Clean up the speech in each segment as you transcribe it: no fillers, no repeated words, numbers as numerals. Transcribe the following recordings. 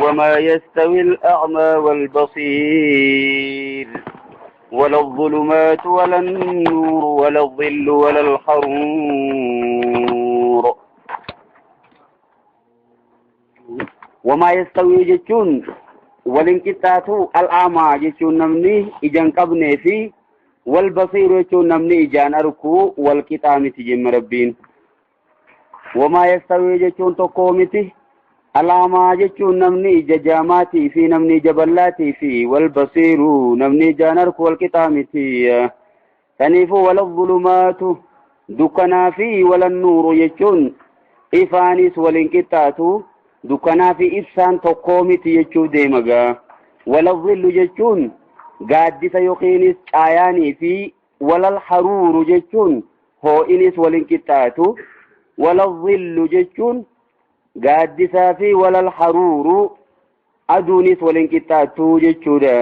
وما يستوي الأعمى والبصير ولا الظلمات ولا النور ولا الظل ولا الحرور. وما يستوي جتون والانقطاع الأعمى جتون نمني إجان قبني في والبصير جتون نمني إجان أركو والقطاع متجم ربين. وما يستوي جتون تقومتي الأعمى جتون نمني ججاماتي في نمني جبلاتي في والبصير نمني إجان أركو والقطاع متي تنيفو ولا الظلمات دكنا في ولا النور جتون إفانيس والانقطاع dukkanaa fi ibsaan tokkoo miti jechuu deema gaa. Wala zillu jechuun gaaddisa yookiinis caayaanii fi walal haruuru jechuun hoo'inis waliin qixxaatu. Wala zillu jechuun gaaddisaa fi walal haruuru aduunis waliin qixxaatu jechuudha.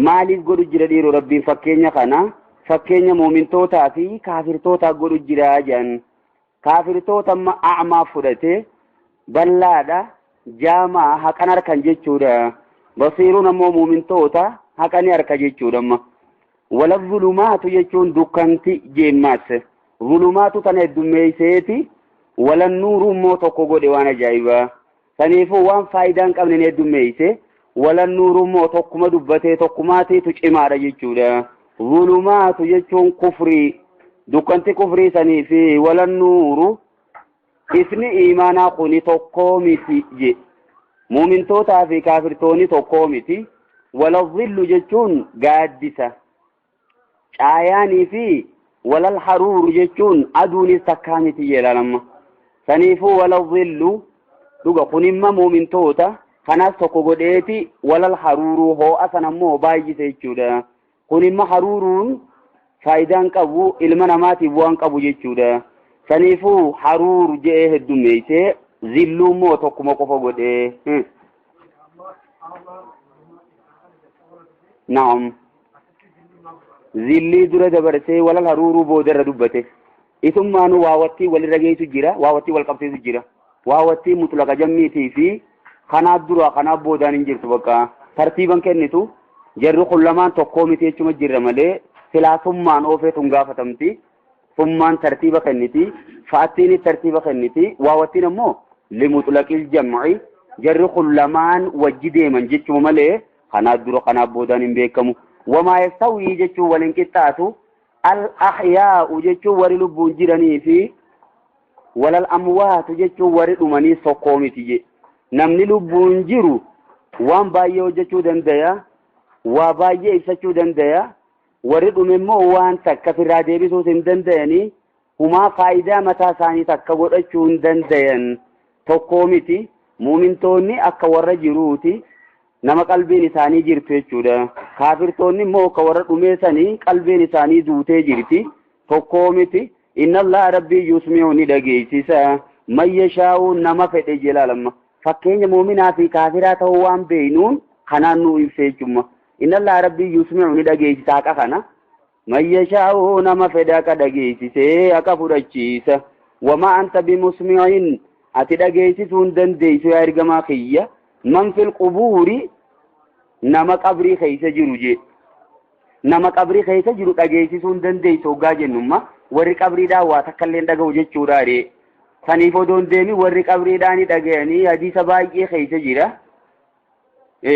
Maaliif godhu jira dhiiroo rabbiin fakkeenya kana? Fakkeenya muumintootaa fi kaafirtootaa godhu jira jedhan. Kaafirtoota amma a'maa fudhate ballaadha jaamaa haqan harkan jechuudha. Basiiruun ammoo muumintoota haqani harka jechuudha. Amma wala zulumaatu jechuun dukkanti jeemmaas zulumaatu tana heddummeeyseeti wala nuuru immoo tokko godhe waan ajaa'ibaa. Saniifuu waan faayidaa hin qabne ni heddummeeyse. Wala nuuru immoo tokkuma dubbatee tokkumaatiitu cimaadha jechuudha. Zulumaatu jechuun kufrii dukkanti kufrii sanii fi wala nuuru ifni iimaanaa kuni tokkoo miti je. Muumintootaa fi kaafirtoonni tokkoo miti. Wala zillu jechuun gaaddisa caayaanii fi walal haruuru jechuun aduunis takkaa miti jedha. Saniifuu wala zillu dhuga kunimma muumintoota kanaas tokko godheeti walal haruuruu hoo'a sana immoo baay'ise jechuudha. Kunimma haruuruun faayidaan qabu ilma namaatiif waan qabu jechuudha. Saniifuu haruur je'ee heddummeessee zilluu immoo tokkuma qofa godhee. Naam. Zillii dura dabarsee walal haruuruu boodarra dubbate. Isummaanuu waawattii walirra geessu jira, waawattii wal qabsiisu jira. Waawattii mutlaqa jammiitii fi kanaaf dura kanaaf boodaan hin jirtu bakka tartiiban kennitu jarri kun lamaan tokkoo miti jechuma jirra malee silaasummaan oofee tun gaafatamti. Summaan tartiiba kenniti, fa'attiin tartiiba kenniti, waawattiin ammoo limutlaqil jam'i jarri kun lamaan wajji deeman jechuma malee kanaaf dura kanaaf boodaan hin beekamu. Wamaa yastawii jechuun waliin qixxaatu al ahyaa'u jechuun warri lubbuun jiranii fi walal amwaatu jechuun warri dhumanii tokkoo miti je. Namni lubbuun jiru waan baay'ee hojjechuu danda'a, waa baay'ee ibsachuu danda'a. Warri dhume immoo waan takka ofirraa deebisuus hin danda'anii humaa faayidaa mataa isaanii takka godhachuu hin danda'an tokkoo miti. Muumintoonni akka warra jiruuti nama qalbiin isaanii jirtu jechuudha. Kaafirtoonni immoo akka warra dhumeessanii qalbiin isaanii duutee jirti tokkoo miti. Inna Allaha rabbii yusmi'u ni dhageessisa. Man yashaa'u nama fedhe jedha. Fakkeenya muuminaa fi kaafiraa ta'uu waan beeknuun kanaan nu ibsa jechuudha. Inna Allaha rabbii yusmi'u ni dhageessisa haqa kana. Man yashaa'u nama fedhe akka dhageessisee akka fudhachiisa. Wamaa anta bimusmi'in ati dhageessisuu hin dandeessu yaa ergamaa kiyya. Man fil qubuuri nama qabrii keessa jiru je. Nama qabrii keessa jiru dhageessisuu hin dandeessu hoggaa jennumma warri qabriidhaan waa takka illee hin dhaga'u jechuudha ree. Saniif odoo hin deemin warri qabriidhaan dhaga'anii hadiisa baay'ee keessa jira.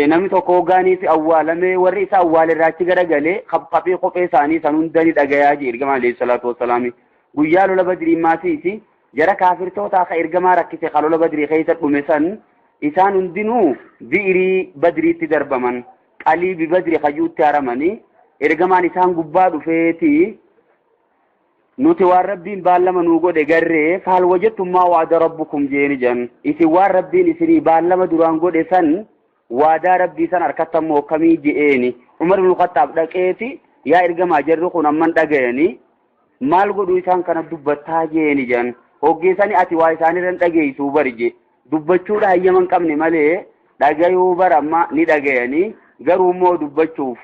Namni tokko hoggaanii fi awwaalamee warri isa awwaalerraa achi garagalee kaphee kophee isaanii san hunda ni dhagayaa jee ergamaa alayhi salaatu wassalaami. Guyyaa lola badrii maasiiti jara kaafirtootaa ka ergamaa rakkise ka lola badrii keessa dhume san isaan hundinuu bi'irii badriitti darbaman qaliibi badri kajuutti haramanii ergamaan isaan gubbaa dhufeeti nuti waan rabbiin baallama nuu godhe garree faal wajattummaa waada rabbukum jeeni jan isin waan rabbiin isinii baallama duraan godhe san waadaa rabbii san harkattammoo akkamii je'eeni. Umar ibn Khattaab dhaqeeti yaa ergamaa jarri kun amman dhagayanii maal godhu isaan kana dubbattaa jeeni jan hoggeessanii ati waa isaanirra hin dhageessuu bari je dubbachuudha hayyama hin qabne malee dhagayuu bara amma ni dhagayanii garuu immoo dubbachuuf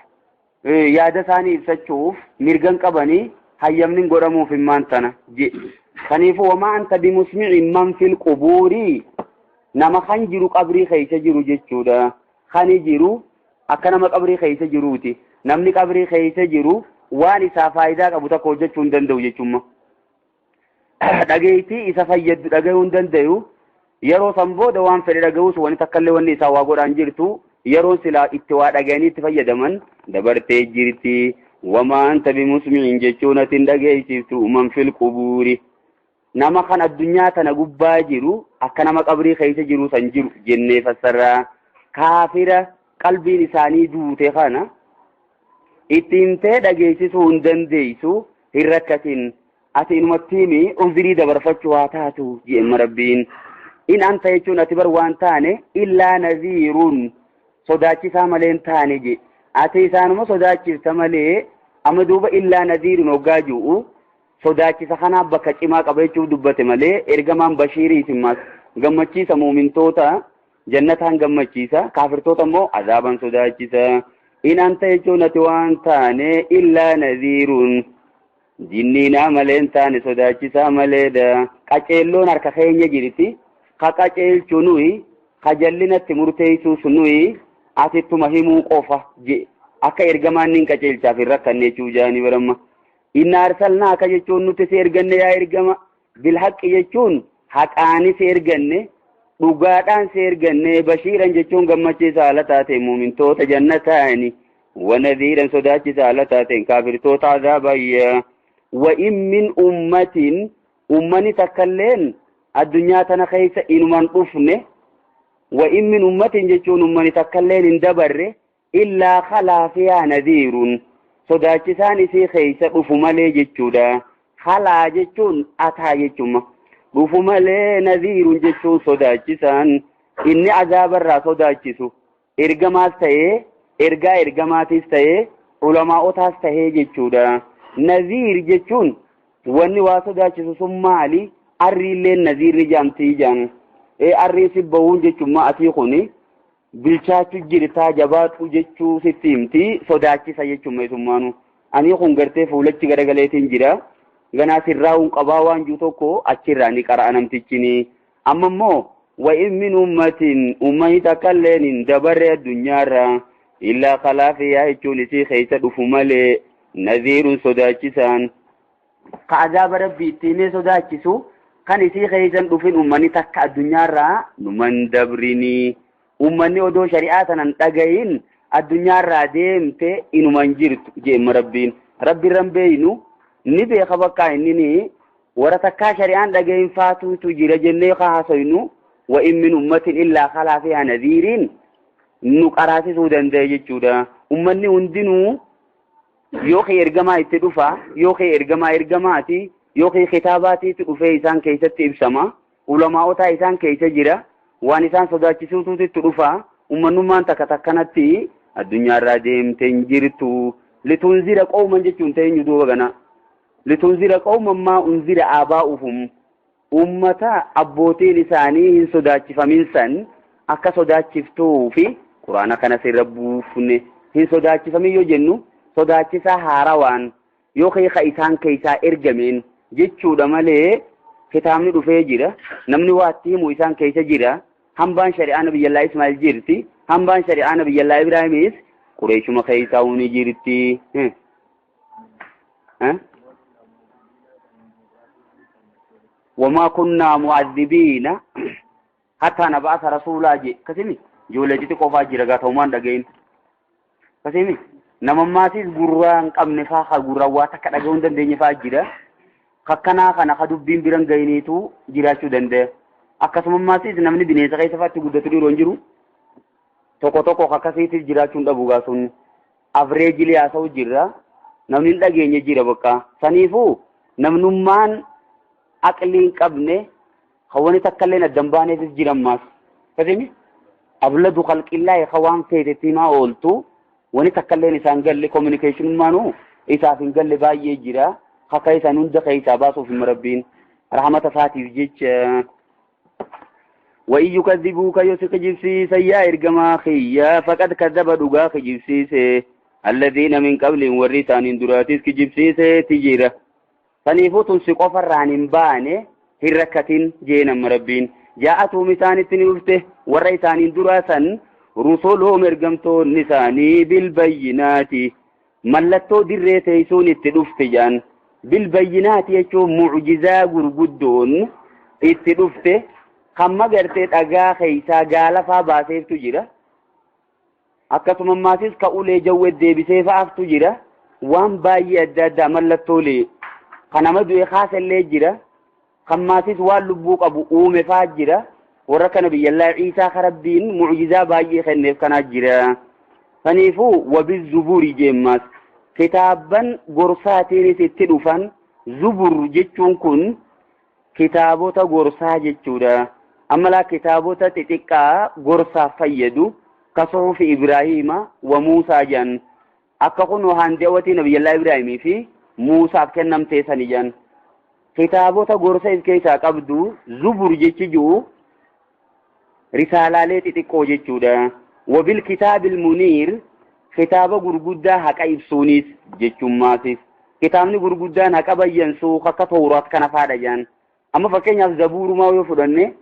yaada isaanii ibsachuuf mirgan qabanii hayyamni hin godhamuuf himmaan tana je. Kaniifuu wamaa anta bimusmi'in man fil qubuurii, nama kan jiru qabrii keessa jiru jechuudha. Kani jiru akka nama qabrii keessa jiruuti. Namni qabrii keessa jiru waan isaa faayidaa qabu tokko hojjechuu hin danda'u jechuudha. Dhageettii isa fayyaddu dhagahuu hin danda'u. Yeroo san booda waan fedhe dhaga'uus wanni takkallee wanni isaa waa godhaan jirtu, yeroon silaa itti waa dhaga'anii itti fayyadaman dabartee jirti. Wamaa anta bimusmi'in jechuun ati hin dhageessiftu man fil qubuuri. Nama kan addunyaa tana gubbaa jiru akka nama qabrii keessa jiru san jiru jennee fassarraa. Kaafira qalbiin isaanii duute kana ittiin ta'e dhageessisuu hin dandeessu, hin rakkatin. Ati inumatti himi, uzrii dabarfachuu haa taatu je'emma Rabbiin. In anta jechuun ati bar waan taane, illaa naziirun, sodaachisaa malee hin taane je. Ati isaanuma sodaachifta malee. Amma duuba illaa naziirun hoggaa ji'u, sodaachisa kanaaf bakka cimaa qaba jechuuf dubbate malee, ergamaan bashiirii simmaas gammachiisa, muumintoota jannataan gammachiisa, kaafirtoota immoo azaaban sodaachisa. In anta jechuun ati waan taane, illaa naziirun, jinniinaa malee hin taane, sodaachisaa maleedha. Qaceelloon harka keenya jirti. Ka qaceelchu nuyi, ka jallinatti murteessuus nuyi, atittuma himuu qofa je. Akka ergamaan nin qaceelchaaf hin rakkanne jechuu jaanii baramma. Inna arsalnaaka jechuun nuti si erganne yaa ergama. Bilhaqqi jechuun haqaani si erganne, dhugaadhaan si erganne. Bashiiran jechuun gammachiisa haala taateen muumintoota jannataani. Wanadhiiran, sodaachisa haala taateen kaafirtoota azaabayya. Wa in min ummatin, ummani takkalleen addunyaa tana keessa inuman dhufne. Wa in min ummatin jechuun ummani takkalleen hin dabarre, illaa khalaa fiyaa nadhiirun, sodaachisaan isii keessa dhufu malee jechuudha. Khalaa jechuun ataa jechuuma. Dhufu malee, nadhiirun jechuun sodaachisaan inni azaabarraa sodaachisu ergamaas ta'ee, ergaa ergamaatis ta'ee, ulamaa'otaas ta'ee jechuudha. Naziir jechuun wanni waa sodaachisu sun maali? Arriilleen naziirri jaamtii jaan. Arriin si bahuun jechuun atii kuni bilchaachuu jirtaa, jabaadhu jechuu sitti himti, sodaachisa jechuun meesummaanu. Ani kun gartee fuulachi garagaleetiin jira. Ganaa sirraa'uun qabaa waan jiru tokko achirraa ni qara'a namtichini. Amma immoo wa in min ummatin, ummani takkalleen hin dabarre addunyaarra, illaa khalaa fiyaa jechuun isii keessa dhufu malee, naziirun, sodaachisaan ka azaaba Rabbii itti himee sodaachisu kan isii keessan dhufin ummani takka addunyaarraa numan dabrinii. Ummanni odoo shari'aa tanan dhagayin addunyaarraa deemte inuman jirtu jeemma Rabbiin. Rabbiirran beeynu ni beeka, bakka inni warra takkaa shari'aan dhagayin faatuutu jira jennee ka haasoynu. Wa in min ummatin illaa khalaa fihaa nadhiiriin nu qaraasisuu danda'e jechuudha. Ummanni hundinuu yoo kee ergamaa itti dhufa, yoo kee ergamaa ergamaati, yoo kee kitaabaatiitti dhufee isaan keessatti ibsama. Ulamaa'otaa isaan keessa jira. Waan isaan sodaachisuutu itti dhufa. Ummannummaan takka takkanatti addunyaarraa deemte hin jirtu. Litunzira qawman jechuun ta'eenyu duuba gana. Litunzira qawman maa unzira aabaa'uhum, ummata abbootiin isaanii hin sodaachifamin san akka sodaachiftuu fi quraana kana sirra buufne. Hin sodaachifamin yoo jennu, sodaachisaa haarawaan yoo keeka isaan keessaa ergameen jechuudha malee, kitaabni dhufee jira, namni waa itti himu isaan keessa jira. Hambaan shari'aa Nabiyyallaa Ismaa'il jirti, hambaan shari'aa Nabiyyallaa Ibraahimis Qureeshuma keessaa ni jirti. Wamaa kunnaa mu'adhibiina hattaa naba'asa rasuulaa je kasimi ijoollee xixiqqoo fa'aa jira gaa ta'umaan dhagayin kasimi. Namammaatiis gurraa hin qabne fa'aa, ka gurraan waa takka dhaga'uu hin dandeenye fa'aa jira. Kakkanaa kana ka dubbiin biran gahiniitu jiraachuu danda'a. Akkasumammaatiis namni bineensa keessa fa'aatti guddatu dhiiroo hin jiru. Tokko tokko akkasiitiif jiraachuu hin dhabu gaa, sun average haasa'u jirra. Namni hin dhageenye jira bakka. Saniifuu namnummaan aqlii hin qabne kan wani takka illee adda hin baaneefis jira ammaas. Kasimi abladu khalqillaahi ka waan feetetti himaa ooltu wani takka illee isaan galle, communicationummaanuu isaaf hin galle baay'ee jira. Akka isaan hunda keessaa baasuuf hin Rabbiin rahmata isaatiif jecha. وإن يكذبوك, yoo si kijibsiisan yaa ergamaa kiyya, فقد كذب, dhugaa kijibsiise, الذين من قبلهم, warri isaaniin duraatis kijibsiiseeti jira. Saniifuu tun si qofarraan hin baane, hin rakkatin jeen amma Rabbiin. Jaa'atuhum isaanitti ni dhufte warra isaaniin duraa san rusuluhum ergamtoonni isaanii bilbayyinaati mallattoo dirree teessuun itti dhufte jaan. Bilbayyinaati jechuun mu'jizaa gurguddoon itti dhufte hamma gartee dhagaa keeysaa gaalafaa baaseeftu jira. Akkasuma ammaasis ka ulee jawwee deebisee fa'aaftu jira. Waan baay'ee adda addaa mallattoolee kan nama du'e kaasellee jira. Kan maasis waan lubbuu qabu uume fa'aa jira. Warra kana biyyallaa Ciisaa ka Rabbiin mu'jizaa baay'ee kenneef kanaa jira. Saniifuu wabizubuuri jeemmaas kitaabban gorsaatiinis itti dhufan. Zubur jechuun kun kitaabota gorsaa jechuudha. Amma laa kitaabota xixiqqaa gorsaaf fayyadu ka suhufi Ibraahiima wa Muusaa jedhan akka kun hande'watii nabiyyallaa Ibraahimii fi Muusaaf kennamtee sani jedhan. Kitaabota gorsa if keessaa qabdu zubur jechi jiru risaalaalee xixiqqoo jechuudha. Wabil kitaabil muniir kitaaba gurguddaa haqa ibsuunis jechummaasis. Kitaabni gurguddaan haqa bayyansuu akka Tawraat kana faadha jedhan. Amma fakkeenyaaf zabuurumaa yoo fudhanne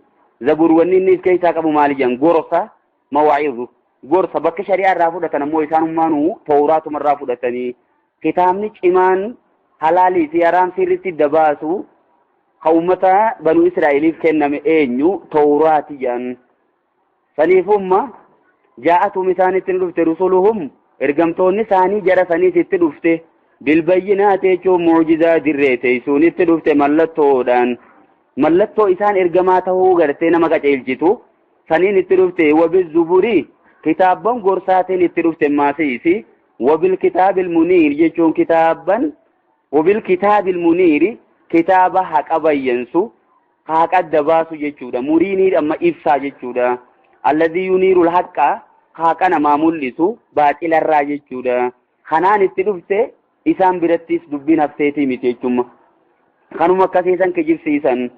zabuur wanni inni if keessaa qabu maali jedhan gorsa mawaa'izu gorsa bakka shari'aa irraa fudhatan ammoo isaanummaanuu Tawraatuma irraa fudhatanii kitaabni cimaan halaalii fi haraam sirriitti dabaasu ka ummata banuu Israa'eliif kenname eenyu Tawraati jedhan. Saniifumma jaa'atum isaanitti ni dhufte rusuluhum ergamtoonni isaanii jara saniis itti dhufte bilbayyinaati jechuun mu'jizaa dirree teessuun itti dhufte mallattoodhaan mallattoo isaan ergamaa ta'uu gartee nama qaceelchitu saniin itti dhufte wabizuburii kitaabban gorsaatiin itti dhufte maasiisi wabil kitaabil muniir jechuun kitaabban wabil kitaabil muniiri kitaaba haqa bayyansu haqa adda baasu jechuudha. Muriinii amma ibsaa jechuudha. Alladhii yuniirul haqqa haqa namaa mul'isu baaxilarraa jechuudha. Kanaan itti dhufte isaan birattis dubbiin hafteetii miti jechuudha. Kanuma akkasiisan kijibsiisan.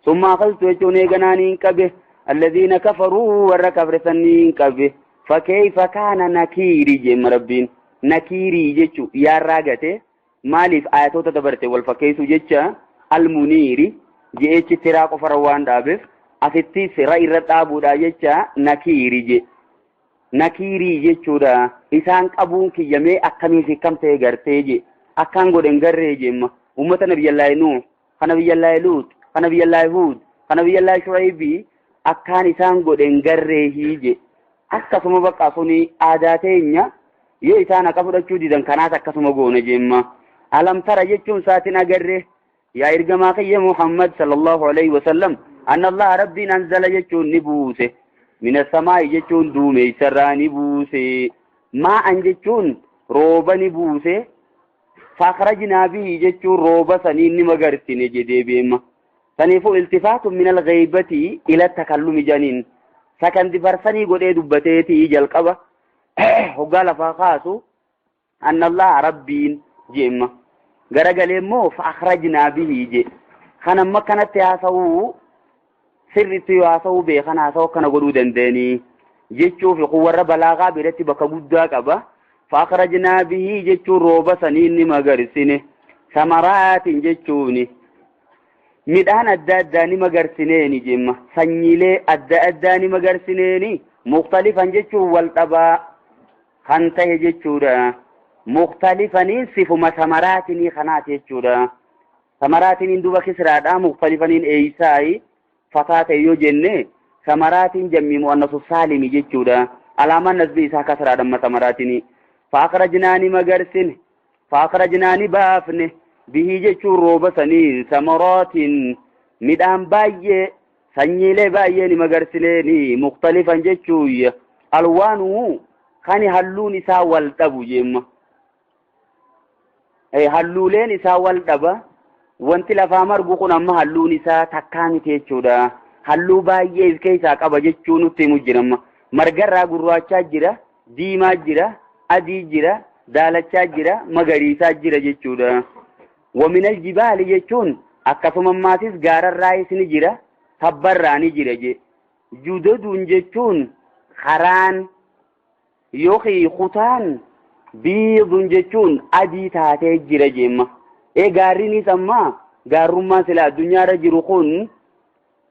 Summa akhadtu jechuun eeganaa niin qabe. Alladhiina kafaruu warra kafre san niin qabe. Fakkeeyfa kaana nakiirii jeemma Rabbiin. Nakiirii jechuu yaarraa gate. Maaliif ayatoota dabarte wal fakkeessuu jecha almuniiri je'echi tiraa qofarra waan dhaabeef asitti ra irra dhaabuudha jecha nakiiri je nakiirii jechuudha. Isaan qabuun kiyyamee akkamii fi kam ta'e gartee je akkaan godhen garree jeemma ummata nabiyyallaahi Nuuh ka nabiyyallaahi Luut ka nabiyyallaahi Huud ka nabiyyallaahi Shu'aybii akkaan isaan godhen garreehii je akkasuma bakka suni aadaa teenya yoo isaan haqa fudhachuu didan kanaas akkasuma goona jeemma. Alam tara jechuun isaatiin agarre yaa ergamaa kiyya Muhammad sallallahu alaihi wasallam anna Allah rabbiin anzala jechuun ni buuse mina samaa'i jechuun duumeessarraa ni buuse maa'an jechuun rooba ni buuse faakhrajnaa bihi jechuun rooba saniin ni magarsine jedhee beema. Saniifuu iltifaatu minal ghaybati ila takallumi janiin sakandi barsanii godhee dubbateetii jalqaba hoggaa lafaa kaasu anna allaha rabbiin jeemma garagalee immoo fa'akhrajnaa bihi je kan amma kanatti haasa'uu sirriitti yoo haasa'uu beekan haasa'uu akkana godhuu danda'anii jechuuf kun warra balaagaa biratti bakka guddaa qaba fa'akhrajnaa bihi jechuun rooba saniin ni magarsine samaraatiin jechuuni midhaan adda addaa ni magarsineeni jemma sanyiilee adda addaa ni magarsineeni muktalifan jechuun wal dhabaa kan tahe jechuudha muktalifaniin sifuma samaraatinii kanaati jechuudha samaraatiniin duba kisraadha muktalifaniin eeysaayi fataa ta'e yoo jenne samaraatiin jammii mu'annasu saalimi jechuudha alaamaan nasbii isaa kasraadha amma samaraatinii faakrajnaa ni magarsine Faakrajnaa ni baafne bihii jechuun rooba saniin samaraatiin midhaan baay'ee sanyiilee baay'ee ni magarsineeni muktalifan jechuun alwaanuu kan halluun isaa wal dhabu jeemma. Halluuleen isaa wal dhaba wanti lafaa margu kun amma halluun isaa takkaa miti jechuudha. Halluu baay'ee of keessaa qaba jechuu nutti himu jira amma. Margarraa gurraachaa jira. Diimaa jira, adii jira, daalachaa jira, magariisaa jira jechuudha. Waminal jibaali jechuun akkasuma ammaasis gaararraayis ni jira, tabbarraa ni jira je. Judaduun jechuun karaan yookiin kutaan biidun jechuun adii taatee jira jeemma. Ee gaarrinis amma Gaarummaan sila addunyaarra jiru kun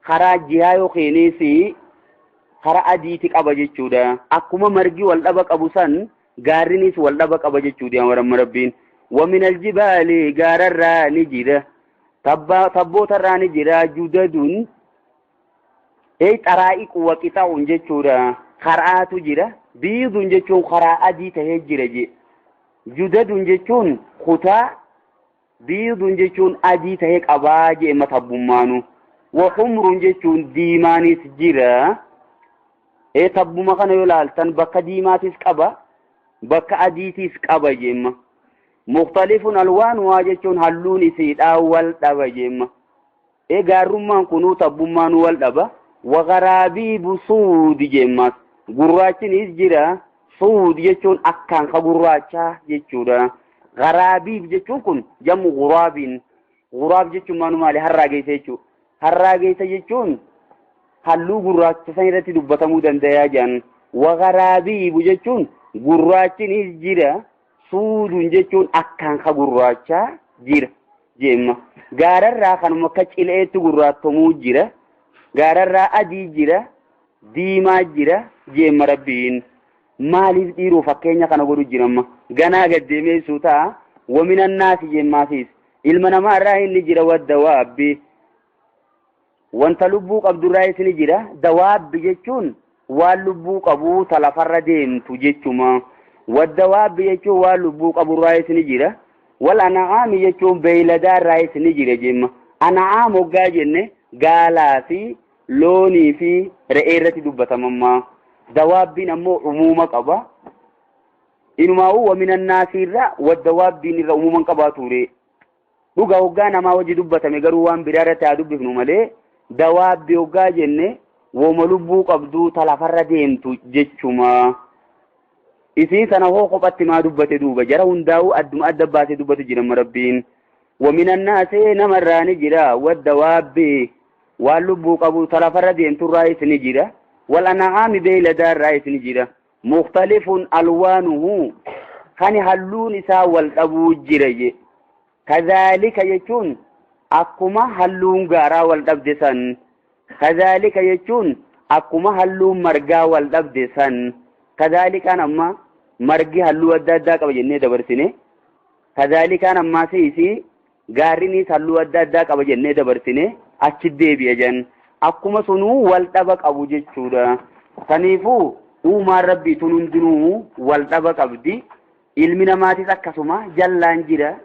karaa jihaa yookiinis karaa adiiti qaba jechuudha. Akkuma margi wal dhaba qabu san gaarrinis wal dhaba qaba jechuudha warra rabbiin. Wamin aljibaali gaararraa ni jira. Tabbootarraa ni jira judadun xaraa'iqu wa qixa'uun jechuudha. Karaatu jira. Biidun jechuun karaa adii tahee jira je. Judadun jechuun kutaa, biidun jechuun adii tahee qabaa jee matabbummaanu. Wa humrun jechuun diimaanis jira. Tabbuma kana yoo laaltan bakka diimaatis qaba, bakka adiitis qaba jeemma. Mukhtalifun alwaanuhaa jechuun halluun isiidhaa wal dhaba jeemma. Gaarrummaan kunuu tabbummaanuu wal dhaba. Wa garaabiibu suudi jeemmaas. Gurraachinis jira. Suud jechuun akkaan ka gurraachaa jechuudha. Garaabiib jechuun kun jammu guraabiin. Guraab jechuun maanu maali? Harraa geessa jechuudha. Harraa geessa jechuun halluu gurraacha san irratti dubbatamuu danda'a jedhan. Wa garaabiibu jechuun gurraachinis jira. Suudun jechuun akkaan ka gurraachaa jira jeemma. Gaararraa kanuma akka cileetti gurraattomuu jira. Gaararraa adii jira. Diimaa jira jeemma rabbiin. Maaliif dhiiroo fakkeenya kana godhu jiramma? Ganaa gaddeemeessuu ta'a. Waminannaasi jeemmaasiis. Ilma namaa irraa inni jira waddawaabbi. Wanta lubbuu qabdurraa isini jira. Dawaabbi jechuun waan lubbuu qabuu ta lafarra deemtu jechuma. Waddawaabbi jechuun waan lubbuu qaburraa isini jira. Wal ana'aami jechuun beeyladaarraa isini jira jeemma. Ana'aam hoggaa jenne gaalaa fi loonii fi re'ee irratti dubbatamamma. Dawaabbiin ammoo umuuma qaba. Inumaa'uu waminannaasi irra waddawaabbiin irra umuuman qabaa ture. Dhuga hoggaa namaa wajji dubbatame garuu waan biraa irratti haa dubbifnu malee dawaabbi hoggaa jenne wooma lubbuu qabduu ta lafarra deemtu jechuma. Isiin sana hoo kophatti maa dubbate duuba jara hundaa'uu adduma adda baasee dubbatu jira rabbiin. Waminannaasi namarraa ni jira waddawaabbi waan lubbuu qabu ta lafarra deemturraa ni jira. Wal an'aami beeyladaarraa ni jira. Mukhtalifun alwaanuhu kan halluun isaa wal dhabuu jira je. Kazaalika jechuun akkuma halluun gaaraa wal dhabde san. Kazaalika jechuun akkuma halluun margaa wal dhabde san. Kazaalikaan amma margi halluu adda addaa qaba jennee dabarsine. Kazaalikaan ammaa siisi gaarrinis halluu adda addaa qaba jennee dabarsine achi deebi'a jan. Akkuma sunuu wal dhaba qabu jechuudha. Kaniifuu uumaan rabbii tun hundinuu wal dhaba qabdi. Ilmi namaatis akkasuma jallaan jira.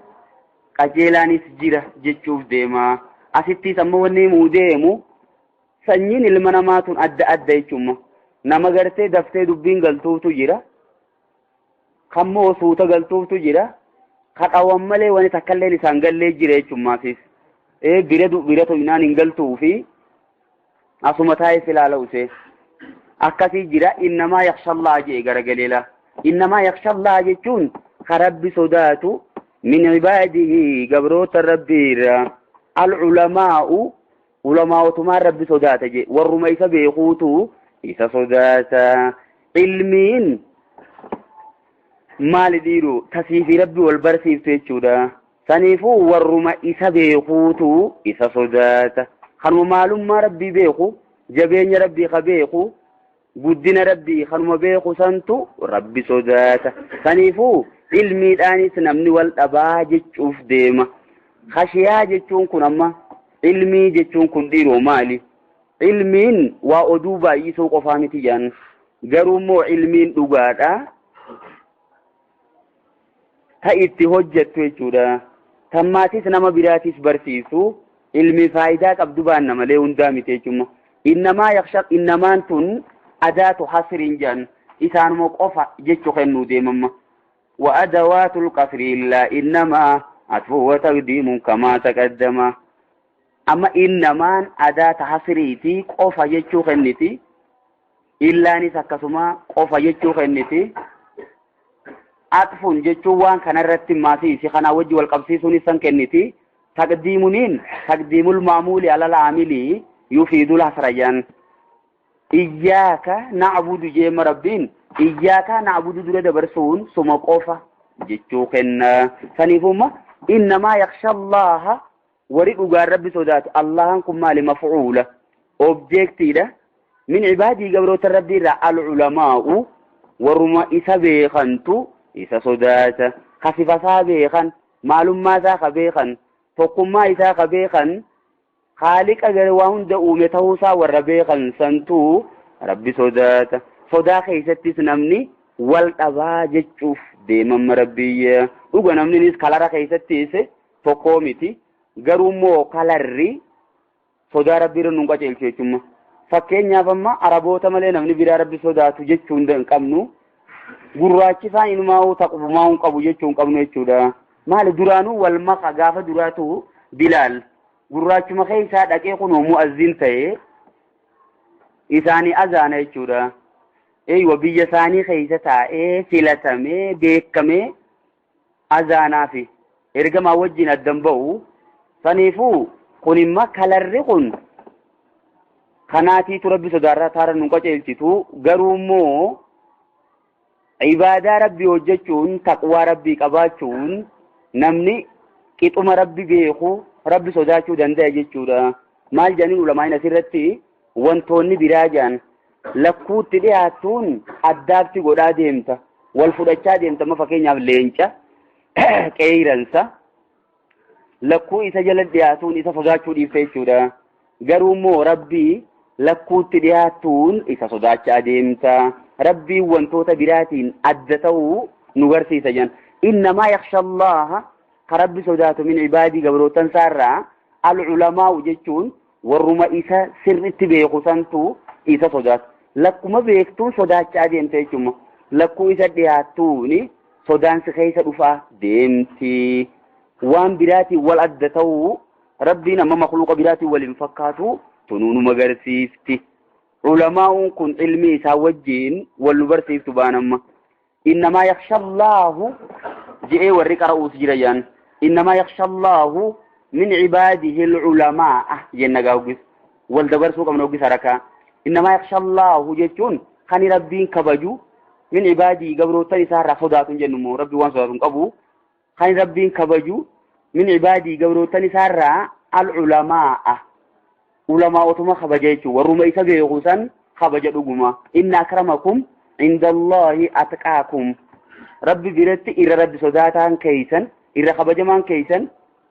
Qajeelaanis jira jechuuf deema. Asittis ammoo wanni himuu deemu sanyiin ilma namaa tun adda adda jechuudha. Nama gartee daftee dubbiin galtuutu jira. Kammoo suuta galtuutu jira. Kadhawan malee wani takkalleen isaan gallee jira jechummaasis. Bira to'inaan hin galtuu fi asuma taa'ee ilaala usee. Akkasii jira innamaa yakhshallaa jee garagaleela. Innamaa yakhshallaa jechuun ka rabbi sodaatu min ibaadihi gabroota rabbiirra. Al-ulamaa'u ulamaa'otumaan rabbi sodaata jee warruma isa beekuutu isa sodaata. Ilmiin maali dhiiru tasiifi rabbi wal barsiiftu jechuudha. Saniifuu warruma isa beekuutu isa sodaata. Kanuma maalummaa rabbii beeku, jabeenya rabbii ka beeku, guddina rabbii kanuma beeku santu rabbi sodaata. Saniifuu ilmiidhaanis namni wal dhabaa jechuuf deema. Khashiyaa jechuun kun amma ilmii jechuun kun dhiiroo maali? Ilmiin waa oduu baay'isuu qofaa miti jedhan. Garuu immoo ilmiin dhugaadha. Ta itti hojjettu jechuudha. Tammaatis nama biraatis barsiisu. Ilmi faayidaa qabdu baanna malee hundaa miti jechuudha. Innamaa yaksha innamaan tun adaatu hasriin jedhan isaanuma qofa jechuu kennuu deemamma. Wa adawaatul qasri illaa innamaa atfu wa taqdiimun kamaa taqaddama. Amma innamaan adaata hasriitii qofa jechuu kenniti. Illaanis akkasuma qofa jechuu kenniti. Atfuun jechuun waan kanarratti maasiisi kanaa wajji wal qabsiisuunis san kenniti. Taqdiimuniin taqdiimul maamuuli alal aamilii yufiidul hasrayyan. Iyyaaka na'budu jeema rabbiin iyyaaka na'budu dura dabarsuun suma qofa jechuu kenna. Saniifumma innamaa yakhsha Allaaha Warri dhugaan Rabbi sodaatu Allahan kun maali maf'uula objektiidha. Min cibaadii gabroota Rabbii irraa al-ulamaa'u warruma isa beekantu isa sodaata. Ka sifa isaa beekan, maalummaa isaa ka beekan, tokkummaa isaa ka beekan, Khaaliqa gara waa hunda uume ta'uusaa warra beekan santu Rabbi sodaata. Sodaa keessattis namni wal dhabaa jechuuf deemamma Rabbiyya. Dhuga namninis kalara keessattis tokkoo miti. Garuu immoo kalarri sodaa Rabbii irra nun qajeelchu jechuudha. Fakkeenyaaf amma Araboota malee namni biraa Rabbi sodaatu jechuu hin qabnu. Gurraachi isaan inumaa taqbumaa hin qabu jechuu hin qabnu jechuudha. Maali duraanuu wal maka gaafa duraatu Bilaal gurraachuma keessaa dhaqee kunoo mu'azzin ta'ee isaanii azaana jechuudha. Eeywa biyya isaanii keessa taa'ee filatamee beekamee azaanaa fi ergamaa wajjin addan ba'u. Saniifuu kun imma kalarri kun kanaatiitu Rabbi sodaarraa taara nu qajeelchitu garuu immoo ibaadaa Rabbii hojjechuun taqwaa Rabbii qabaachuun namni qixuma Rabbi beeku Rabbi sodaachuu danda'a jechuudha. Maal jedhaniin ulamaa'in asirratti wantoonni biraa jedhan lakkuutti dhiyaattuun addaabti godhaa deemta. Wal fudhachaa deemta amma fakkeenyaaf leenca qeeyransa lakkuu isa jala dhiyaatuun isa sodaachuu dhiifte jechuudha. Garuu immoo Rabbii lakkuutti dhiyaattuun isa sodaachaa deemta. Rabbiin wantoota biraatiin adda ta'uu nu garsiisa jedhan. Innamaa yakhsha Allaha ka Rabbi sodaatu min ibaadii gabrootan isaarraa al-ulamaa'u jechuun warruma isa sirriitti beeku santu isa sodaata. Lakkuma beektuun sodaachaa deemta jechuudha. Lakkuu isa dhiyaattuuni sodaan si keessa dhufaa deemti. Waan biraatiin wal adda ta'uu Rabbiin amma makluuqa biraatiin wal hin fakkaatu tunuu nu magarsiifti. Ulamaa'uun kun ilmi isaa wajjin wal nu barsiiftu baan amma. Innamaa yakhshallaahu je'ee warri qara'uus jira jaan. Innamaa yakhshallaahu min cibaadihi lulamaa'a jenna gaawgis. Wal dabarsuu qabna oggis harakaa. Innamaa yakhshallaahu jechuun kan Rabbiin kabaju min cibaadii gabrootan isaa irraa sodaatu hin jennu immoo Rabbi waan sodaatu hin qabu. Kan Rabbiin kabaju min cibaadii gabrootan isaa irraa al-ulamaa'a. Ulamaa'otuma kabaja jechuun warruma isa beeku san kabaja dhuguma. Inna akramakum indallahi atqaakum. Rabbi biratti irra Rabbi sodaataan keeysan irra kabajamaan keeysan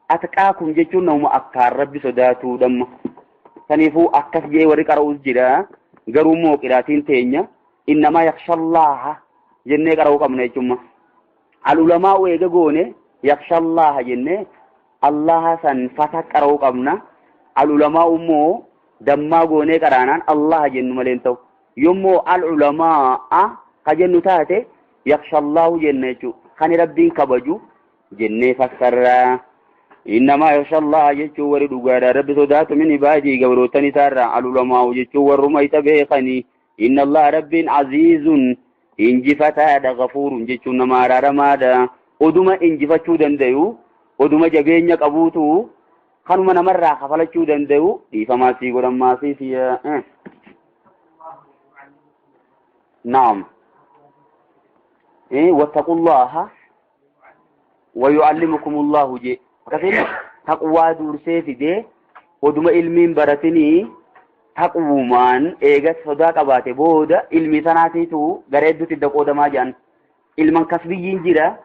atqaakum jechuun namuma akkaan Rabbi sodaatuudhamma. Saniifuu akkas jee warri qara'uus jira. Garuu immoo qiraatiin teenya innamaa yakhshallaaha jennee qara'uu qabna jechuudha. Al-ulamaa'u eega goone yakhshallaaha jennee Allaha san fata qara'uu qabna. Al-ulamaa'u immoo dammaa goonee qaraanaan Allaha jennu malee hin ta'u. Yommuu al-ulamaa'a ka jennu taate yakhshallaahu jenna jechuudha. Kan Rabbiin kabaju jennee fassarra. Innamaa yakhshallaha jechuun warri dhugaadha. Rabbi sodaatu min ibaadii gabrootan isaarraa al-ulamaa'u jechuun warruma isa beekanii. Inna Allaha Rabbiin aziizun injifataadha gafuurun jechuun nama araaramaadha. Oduma injifachuu dandayu, oduma jabeenya qabuutu kanuma namarraa kafalachuu dandayu dhiifamaa sii godhan maasii siya. Naam. Wattaqullaha wa yu'allimukumullahu jee. Akkasiin taqwaa dursee fidee oduma ilmiin baratinii taqwumaan eega sodaa qabaate booda ilmi sanaatiitu gara hedduutti idda qoodamaa jedhan. Ilman kasbiyyiin jira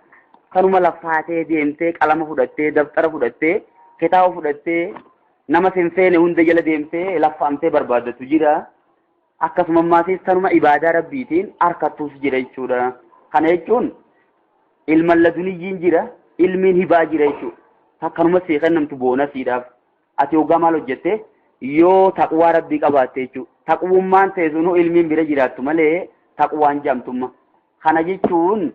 kanuma laffaatee deemtee qalama fudhattee dabtara fudhattee kitaaba fudhattee nama sin feene hunda jala deemtee laffaamtee barbaaddatu jira. Akkasuma ammaasiis tanuma ibaadaa Rabbiitiin harkattuus jira jechuudha. Kana jechuun ilman laduniyyiin jira, ilmiin hibaa jira jechuudha. Takkanuma sii kennamtu boonasiidhaaf. Ati hoggaa maal hojjette yoo taqwaa Rabbii qabaatte jechuudha. Taqwummaan ta'e sunuu ilmiin bira jiraattu malee taqwaan jaamtumma. Kana jechuun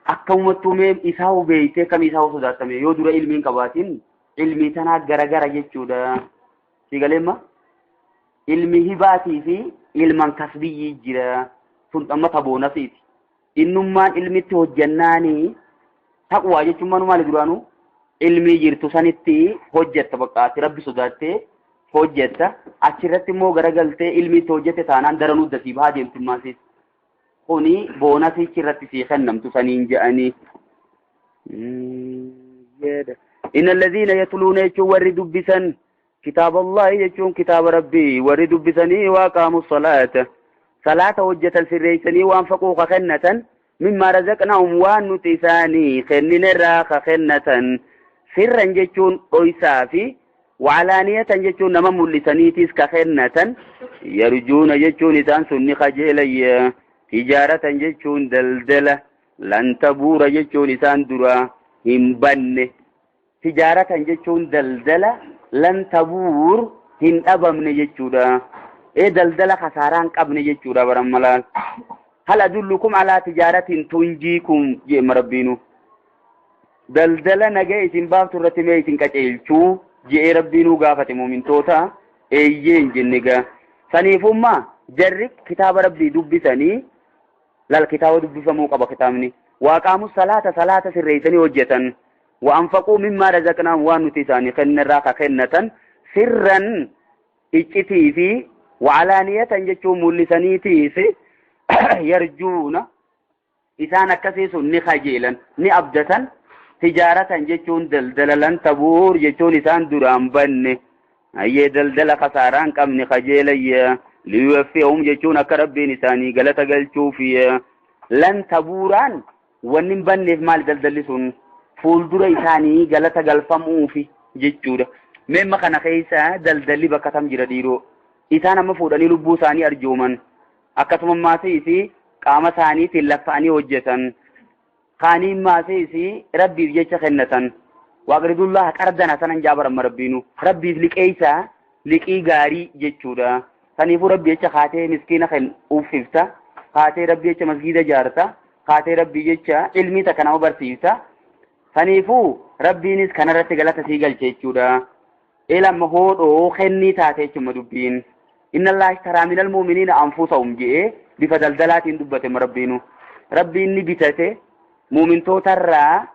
akkamumattuu mee isaa beeytee kam isaa sodaattame yoo dura ilmiin qabaatin ilmii tanaa garagara jechuudha. Si galeemma? Ilmi hibaatii fi ilman kasbiyyii jira. Sun amma taboonasiiti. Innummaan ilmitti hojjannaanii taqwaa jechuun maanu maali duraanuu? Ilmii jirtu sanitti hojjetta bakka ati Rabbi sodaattee hojjetta. Achirratti immoo garagaltee ilmii itti hojjette taanaan daranuu dasii bahaa deemti maasiis. Kuni boonasichi irratti sii kennamtu saniin je'anii. Jedha. Inna alladhiina yatluuna jechuun warri dubbisan kitaaba Allaahi jechuun kitaaba Rabbii warri dubbisanii waaqaamu salaata salaata hojjetan sirreessanii waan faquu ka kennatan mimmaa razaqnaahum waan nuti isaanii kenninerraa ka kennatan sirran jechuun dhoysaa fi wacalaaniyatan jechuun nama mul'isaniitis ka kennatan yarjuuna jechuun isaan sun ni kajeelayya tijaaratan jechuun daldala lan tabuura jechuun isaan dura hin banne tijaaratan jechuun daldala lan tabuur hin dhabamne jechuudha ee daldala kasaaraa hin qabne jechuudha baran malaal hal adullukum alaa tijaaratin tunjiikum jeema rabbiinu daldala nagaa isin baaftu irratti mee isin qaceelchuu je'ee rabbiinuu gaafate mumintoota eeyyee hin jenne gaa saniifummaa jarri kitaaba rabbii dubbisanii lal kitaaba dubbifamuu qaba kitaabni waaqaamu salaata salaata sirreessanii hojjetan wa'anfaquu mimmaa razaqnaahum waan nuti isaanii kennerraa ka kennatan sirran iccitii fi wa'alaaniyatan jechuun mul'isaniitiis yarjuuna isaan akkasii sun ni kajeelan ni abdatan tijaaratan jechuun daldala lan tabuur jechuun isaan duraan banne hayyee daldala kasaaraa hin qabne kajeelayya liyuwaffiyahum jechuun akka rabbiin isaanii galata galchuuf lan tabuuraan wanni hin banneef maal daldalli sun fuuldura isaanii galata galfamuufi jechuudha. Meemma kana keessa daldalli bakka tam jira dhiiroo. Isaan amma fuudhanii lubbuu isaanii arjooman. Akkasuma maasii fi qaama isaaniitiin laffa'anii hojjetan. Kaaniin maasii fi rabbiif jecha kennatan. Waaqridullaha qardan hasanan jaabaramma rabbiinu. Rabbiif liqeessaa liqii gaarii jechuudha. Saniifuu rabbi jecha kaatee miskiina kan uffifta. Kaatee rabbi jecha masgiida ijaarta. Kaatee rabbi jecha ilmii takka nama barsiifta. Saniifuu rabbiinis kanarratti galata sii galche jechuudha. Eelamma hoodhoo kennii taate jechuudha dubbiin. Inna Allah ishtaraa minal mu'miniina anfusahum je'ee bifa daldalaatiin dubbate rabbiinu. Rabbiin ni bitate mu'mintootarraa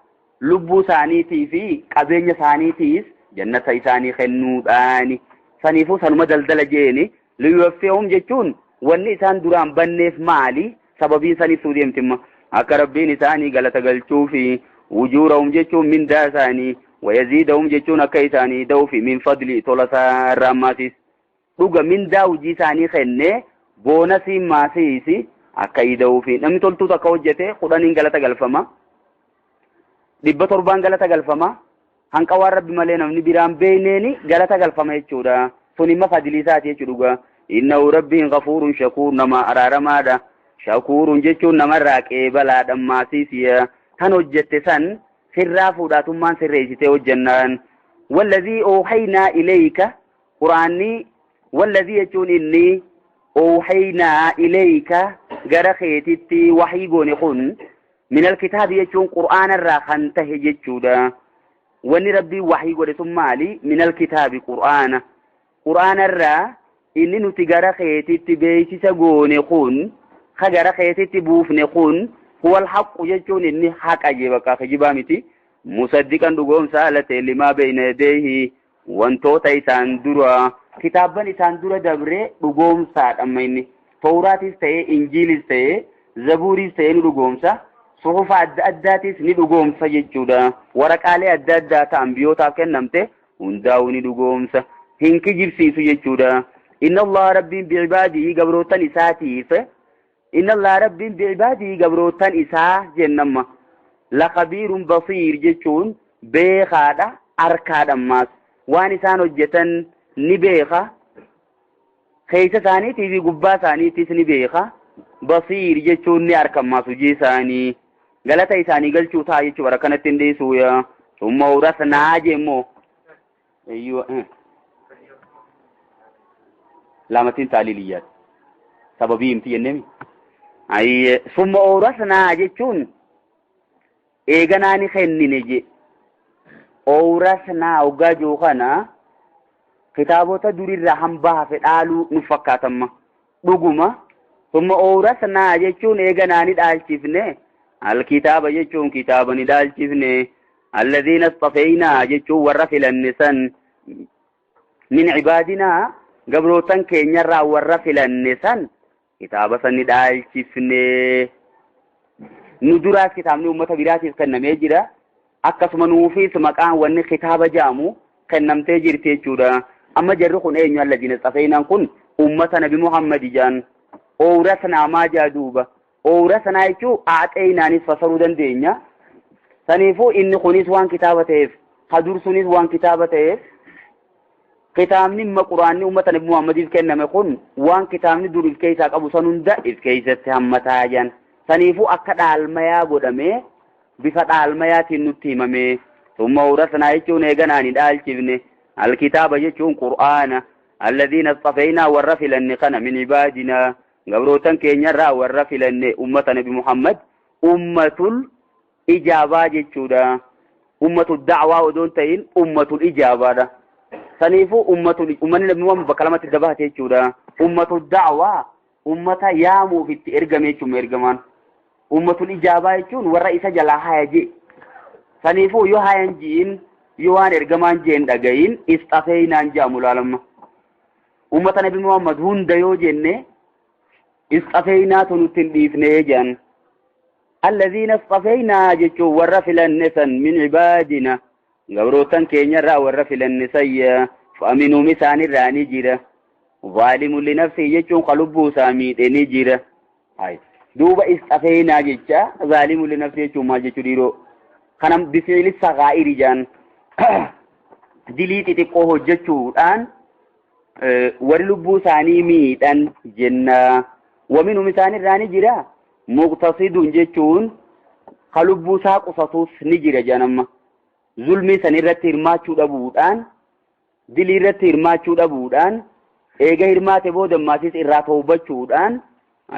lubbuu isaaniitii fi qabeenya isaaniitiis jannata isaanii kennuudhaani. Saniifuu sanuma daldala jeeni liyuwaffiyahum jechuun wanni isaan duraan banneef maali? Sababiin san ibsuu deemtimma. Akka rabbiin isaanii galata galchuufi wujuurahum jechuun mindaa isaanii wayaziidahum jechuun akka isaanii da'uufi min fadli tola isaa irraa maasiis. Dhuga mindaa hojii isaanii kennee boonasiin maasiisi akka ida'uufi namni toltuu takka hojjete kudhaniin galata galfama. 700 galata galfama. Hanqa waan rabbi malee namni biraan beeyneeni galata galfama jechuudha. Sun imma fadilii isaati jechuudha dhugaa. Innahu rabbiin ghafuurun shakuur nama araaramaadha. Shakuurun jechuun namarraa qeebalaadha maasiisiya. Tan hojjette san sirraa fuudhaatummaan sirreessitee hojjennaan. Wallazii oohaynaa ilayka quraanni wallazii jechuun inni oohaynaa ilayka gara keetitti waxii goone kun Minal kitaabi jechuun qur'aana irraa kan tahe jechuudha. Wanni Rabbiin waxii godhe sun maali? Minal kitaabi qur'aana. Qur'aana irraa inni nuti gara keetitti beeksisa goone kun, ka gara keetitti buufne kun, huwal haqqu jechuun inni haqa jee bakka kijibaa miti. Musaddiqan dhugoomsa haala ta'e limaa beeyna yadeehi wantoota isaan dura kitaabban isaan dura dabre dhugoomsaadha amma inni towraatis ta'ee injiilis ta'ee zabuuriis ta'ee ni dhugoomsa suhufa adda addaatis ni dhugoomsa jechuudha waraqaalee adda addaa ta'an biyootaaf kennamte hundaa'uu ni dhugoomsa hin kijibsiisu jechuudha inna allaha rabbiin bi'ibaadii gabrootan isaatiif Inna Allaha Rabbiin bi'ibaadihi gabroottan isaa jennamma. Lakabiirun basiir jechuun beekaadha arkaadha ammaas. Waan isaan hojjetan ni beeka. Keessa isaaniitii fi gubbaa isaaniittis ni beeka. Basiir jechuun ni arka ammaas hojii isaanii. Galata isaanii galchuu ta'a jechuu bara kanatti hin dhiisuu yaa. Summa awrasnaa jemmoo. Eeyyuu. Laamatiin taaliiliyyaati. Sababii himti jenneemi. Ayyee summa oorasnaa jechuun eeganaa ni kennine je. Oorasnaa hoggaa jiru kana kitaabota durirraa hambaa hafe dhaaluu nu fakkaatamma. Dhuguma summa oorasnaa jechuun eeganaa ni dhaalchifne. Alkitaaba jechuun kitaaba ni dhaalchifne. Alladhiina isxafeynaa jechuun warra filanne san min cibaadinaa gabrootan keenyarraa warra filanne san kitaaba san ni dhaalchifne. Nu duraas kitaabni uummata biraatiif kennamee jira. Akkasuma nuufis maqaan wanni kitaaba jedhamu kennamtee jirti jechuudha. Amma jarri kun eenyu allaziina isxafeynaan kun ummata nabi Muhammad jedhan. Owrasnaa maa jaa duuba. Owrasnaa jechuun aaxeynaanis fasaruu dandeenya. Saniifuu inni kunis waan kitaaba ta'eef, hadur sunis waan kitaaba ta'eef, kitaabni imma quraanni ummata nabi Muhammadiif kenname kun waan kitaabni dur if keessaa qabu san hunda if keessatti hammataa jedhan. Saniifuu akka dhaalmayaa godhamee bifa dhaalmayaatiin nutti himame. Summa awrasnaa jechuun eeganaa ni dhaalchifne. Alkitaaba jechuun qur'aana. Alladhiina isxafeynaa warra filanne kana min ibaadinaa gabrootan keenyarraa warra filanne ummata nabi Muhammad ummatul ijaabaa jechuudha. Ummatul da'waa odoo hin ta'in ummatul ijaabaadha. Saniifuu ummatul ummanni nabi Muhammad bakka lamatti dabaate jechuudha. Ummatul da'waa ummata yaamuuf itti ergame jechuudha ergamaan. Ummatul ijaabaa jechuun warra isa jalaa haya jee. Saniifuu yoo hayan ji'in yoo waan ergamaan jeen dhagayin isxafeynaan jedhamu laalamma. Ummata nabi Muhammad hunda yoo jenne isxafeynaatu nutti hin dhiifne jedhan. Allaziina isxafeynaa jechuun warra filanne san min ibaadina gabrootan keenyarraa warra filanne sayya fa'aminuum isaanirraa ni jira. Zaalimun linafsii jechuun ka lubbuu isaa miidhe ni jira. Duuba isxafeynaa jecha zaalimun linafsii jechuun maal jechuu dhiiroo? Kana bifiili sagaa'iri jedhan dilii xixiqqoo hojjechuudhaan warri lubbuu isaanii miidhan jenna. Waminhum isaanirraa ni jira. Muqtasidun jechuun ka lubbuu isaa qusatus ni jira jedhan amma. Zulmii san irratti hirmaachuu dhabuudhaan dilii irratti hirmaachuu dhabuudhaan eega hirmaate booda ammasis irraa toobachuudhaan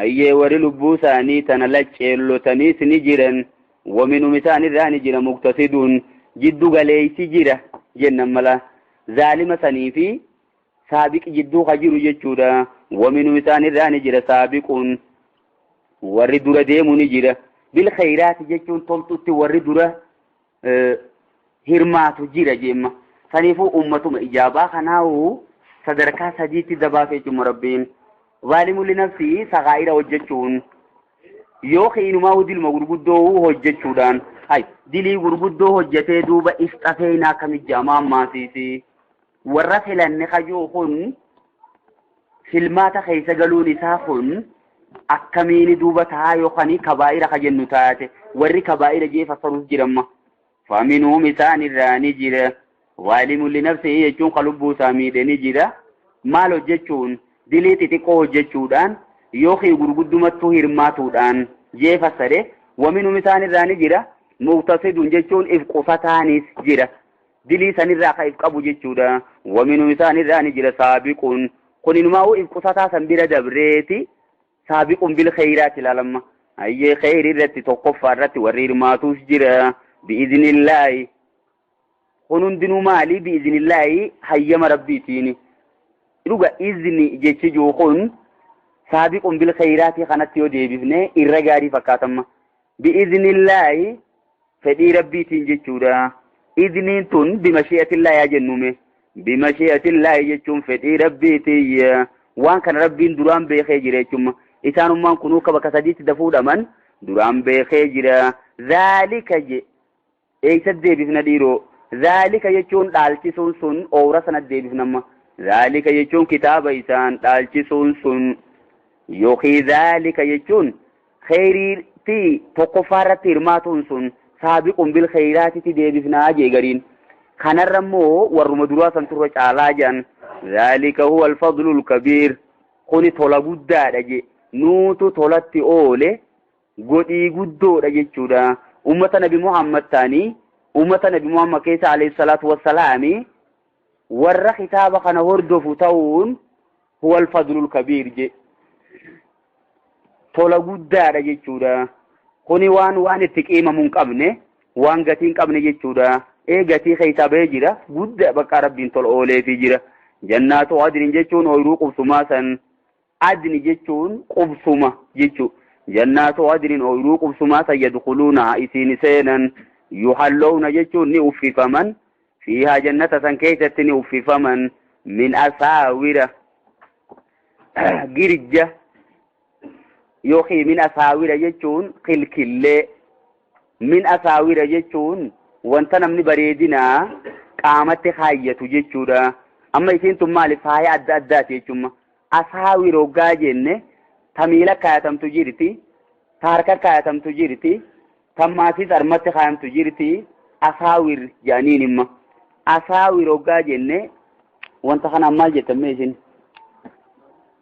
ayyee warri lubbuu isaanii tana lacceellotaniis ni jiran. Waminhum isaanirraa ni jira muqtasidun jiddu galeeysi jira jennan mala. Zaalima sanii fi saabiqi jidduu ka jiru jechuudha. Waminhum isaanirraa ni jira saabiquun warri dura deemu ni jira. Bil khayraati jechuun toltutti warri dura hirmaatu jira jemma. Saniifuu ummatuma ijaabaa kanaa'u sadarkaa sadiitti dabaasee jechuudha Rabbiin. Zaalimu linafsii sagaa'ira hojjechuun yookiin inumaa dilma gurguddoo hojjechuudhaan hay dilii gurguddoo hojjetee duuba isxafeynaa kamijjaamaa ammaasiisi. Warra filanne kajuu kun filmaata keessa galuun isaa kun akkamiini duuba tahaa yookaan kabaa'ira ka jennu taate warri kabaa'ira jee fassaruuf jiramma. Faminhum isaanirraa ni jira. Zaalimun linafsihi jechuun ka lubbuu isaa miidhe ni jira. Maal hojjechuun dilii xixiqqoo hojjechuudhaan yookiin gurguddumattuu hirmaatuudhaan jee fassare. Waminhum isaanirraa ni jira. Muqtasidun jechuun if qusataanis jira. Dilii sanirraa ka if qabu jechuudha. Waminhum isaanirraa ni jira saabiquun. Kun inumaa'uu if qusataa san bira dabreeti. Saabiquun bil khayraati ilaalamma. Ayyee khayri irratti tokkoffaa irratti warri hirmaatuus jira. Bi'iznillaahi. Kun hundinuu maali? Bi'iznillaahi hayyama rabbiitiini. Dhuga izni jechi jiru kun saabiquun bil khayraati kanatti yoo deebifne irra gaarii fakkaatamma. Bi'iznillaahi fedhii rabbiitiin jechuudha. Izniin tun bimashi'atillaahi haa jennume. Bimashi'atillaahi jechuun fedhii rabbiitii. Waan kana rabbiin duraan beekee jira jechuudha. Isaanummaan kunuu akka bakka sadiitti dafuudhaman duraan beekee jira. Zaalika je eessa deebifna dhiiroo? Zaalika jechuun dhaalchisuun sun oowra sana deebifnamma. Zaalika jechuun kitaaba isaan dhaalchisuun sun yookiin zaalika jechuun khayriitti tokkoffaa irratti hirmaatuun sun saabiquun bil khayraatitti deebifnaa jee gariin. Kanarra immoo warruma duraa san turre caalaa jedhan. Zaalika huwa alfadlul kabiir. Kuni tola guddaadha je. Nuutu tolatti oole godhii guddoodha jechuudha. Ummata nabi Muhammad ta'anii ummata nabi Muhammad keessa alayhi salaatu wassalaami warra kitaaba kana hordofu ta'uun huwa alfadlul kabiir je. Tola guddaadha jechuudha. Kuni waan itti qiimamu hin qabne waan gatii hin qabne jechuudha. Gatii keessaa bahee jira guddaa bakka rabbiin tola ooleefii jira. Jannaatu adnin jechuun ooyiruu qubsumaa san adni jechuun qubsuma jechuu. Jannaatu adnin ooyiruu qubsumaa san yadkhuluunahaa isiin seenan yuhallowna jechuun ni uffifaman fiihaa jannata san keessatti ni uffifaman min asaawira girja yookiin min asaawira jechuun kilkillee min asaawira jechuun Wanta namni bareedinaa qaamatti kaayyatu jechuudha. Amma isiin tun maali faaya adda addaati jechuudha. Asaawir hoggaa jenne ta miila kaayatamtu jirti, ta harka kaayatamtu jirti, ta maasiis harmatti kaayamtu jirti. Asaawir jedhaniin imma. Asaawir hoggaa jenne wanta kanaan maal jettan mee isin?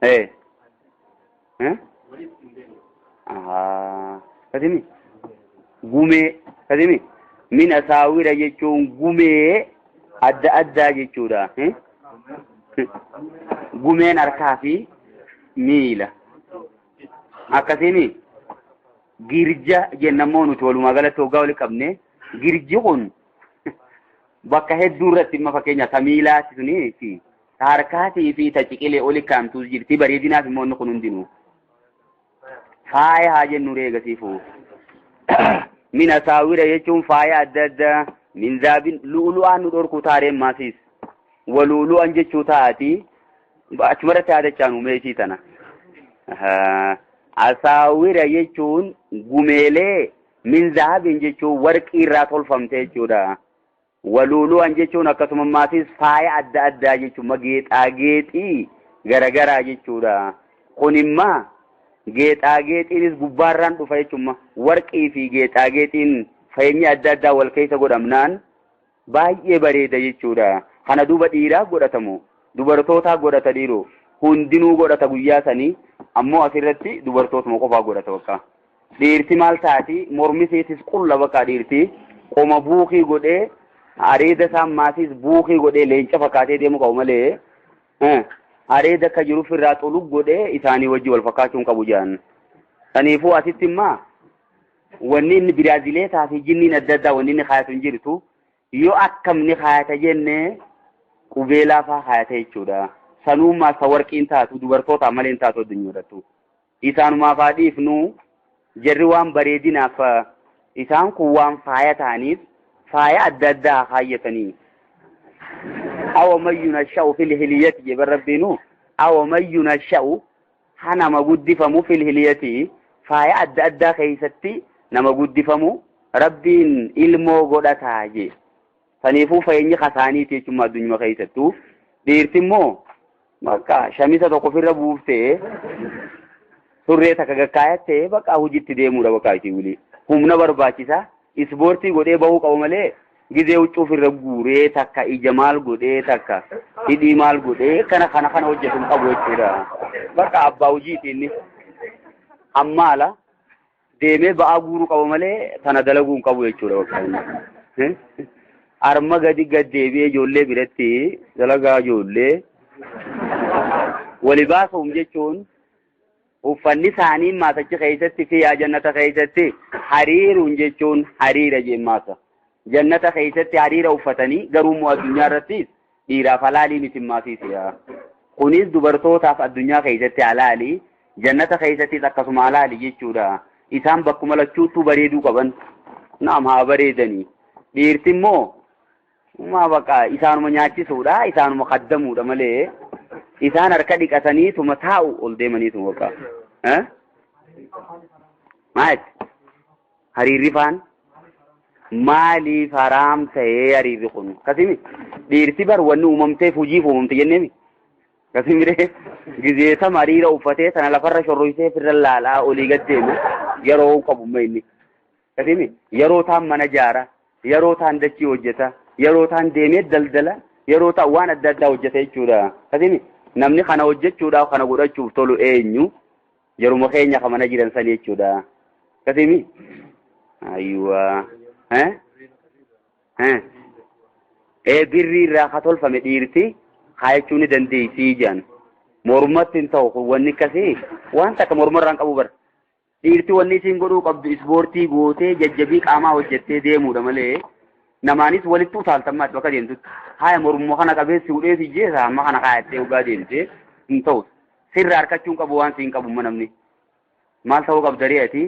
Eh. Eh? Ahaa. Kasimi? Gumee. Kasimi? Min asaawira jechuun gumee adda addaa jechuudha. Eh? Gumeen harkaa fi miila. Akkasimi? Girja jennammoo nuti walumaa galatti hoggaa wali qabne girji kun bakka hedduu irratti imma fakkeenya ta miilaati suni fi ta harkaatii fi ta ciqilee oli kaamtuus jirti bareedinaaf immoo inni kun hundinuu. Faaya haa jennu reegasiifu. Min asaawira jechuun faaya adda addaa min zaabin lu'ulu'aan nu dhorku taareen maasiis. Walu'ulu'an jechuu taati achumarratti haadachaan uumee isii tana. Asaawira jechuun gumeelee min zahabin jechuun warqii irraa tolfamte jechuudha. Waluulu'an jechuun akkasuma maasiis faaya adda addaa jechuun geexaa geexii garagaraa jechuudha. Kun immaa geexaa geexiinis gubbaarraan dhufa jechuun warqii fi geexaa geexiin fayyenyi adda addaa wal keessa godhamnaan baay'ee bareeda jechuudha. Kana duuba dhiiraa godhatamu dubartootaa godhata dhiiroo hundinuu godhata guyyaa sanii ammoo asirratti dubartootuma qofaa godhata bakka. Dhiirti maal taati mormi isiitis qulla bakka dhiirti qoma buukii godhee areeda isaa maasiis buukii godhee leenca fakkaatee deemu qabu malee areeda akka jiruuf irraa xulug godhee isaanii wajji wal fakkaachuu hin qabu jedhan. Saniifuu asitti immaa wanni inni biraazileetaa fi jinniin adda addaa wanni inni kaayatu hin jirtu yoo akkamni kaayata jenne qubeelaa faa kaayata jechuudha. Sanuummaa isa warqiin taatu dubartootaa malee hin taatu addunyaarrattu. Isaanumaaf haa dhiifnu jarri waan bareedinaaf isaan kun waan faaya ta'aniif faaya adda addaa haa kaayyatanii. Awa man yunasha'u fil hiliyati jedhe rabbiinu awa man yunasha'u ha nama guddifamu fil hiliyati faaya adda addaa keessatti nama guddifamu rabbiin ilmoo godhataa je. Saniifuu fayyenyi kasaaniiti jechuun addunyaa keessattuu dhiirti immoo bakka shamisa tokko ofirra buuftee surree takka gakkaayattee bakka hojiitti deemuudha bakka isii wili. Humna barbaachisa ispoortii godhee bahuu qaba malee gizee huccuu ofirra guuree takka ija maal godhee takka hidhii maal godhee kana kana kana hojjetu hin qabu jechuudha. Bakka abbaa hojiiti inni ammaala deemee ba'aa guuruu qaba malee tana dalaguu hin qabu jechuudha bakka inni. Arma gadi gad deebi'ee ijoollee biratti dalagaa ijoollee wali baasuun jechuun uffanni isaanii maasachi keessatti fi yaa jannata keessatti hariiruun jechuun hariira jeen maasa. Jannata keessatti hariira uffatanii garuu immoo addunyaa irrattis dhiiraaf halaalii miti maasiisi. Kunis dubartootaaf addunyaa keessatti halaalii jannata keessattis akkasuma halaalii jechuudha. Isaan bakkuma lachuuttuu bareeduu qaban. Naam haa bareedanii. Dhiirti immoo maa bakka isaanuma nyaachisuudha isaanuma kaddamuudha malee isaan harka dhiqataniituma taa'u ol deemaniituma bakka. Maal? Hariirri faan maaliif haraam ta'ee hariirri kun? Kasimi dhiirti bar wanni uumamteef hojiif uumamte jenneemi. Kasimi ree gizeetama hariira uffatee sana lafarra shorroysee firra laalaa olii gad deemu yeroo qabu inni. Kasimi yeroo taan mana jaara yeroo taan dachii hojjeta yeroo taan deemee daldala yeroo taan waan adda addaa hojjeta jechuudha. Kasimi namni kana hojjechuudhaaf kana godhachuuf tolu eenyu yeruma keenya ka mana jiran sani jechuudha. Kasimi ayyuwa eh eh ee birrii irraa ka tolfame dhiirti kaayachuu ni dandeessii jedhan. Mormatti hin ta'u kun wanni akkasii waan takka mormarraa hin qabu bara. Dhiirti wanni isiin godhuu qabdu ispoortii gootee jajjabii qaamaa hojjettee deemuudha malee namaanis walitti utaaltammaati bakka deemtutti. Haaya mormuma kana qabee si hudhee si jeesa amma kana kaayattee dhugaa deemtee hin ta'u. Sirra harkachuu hin qabu waan si hin qabu namni. Maal ta'uu qabda ati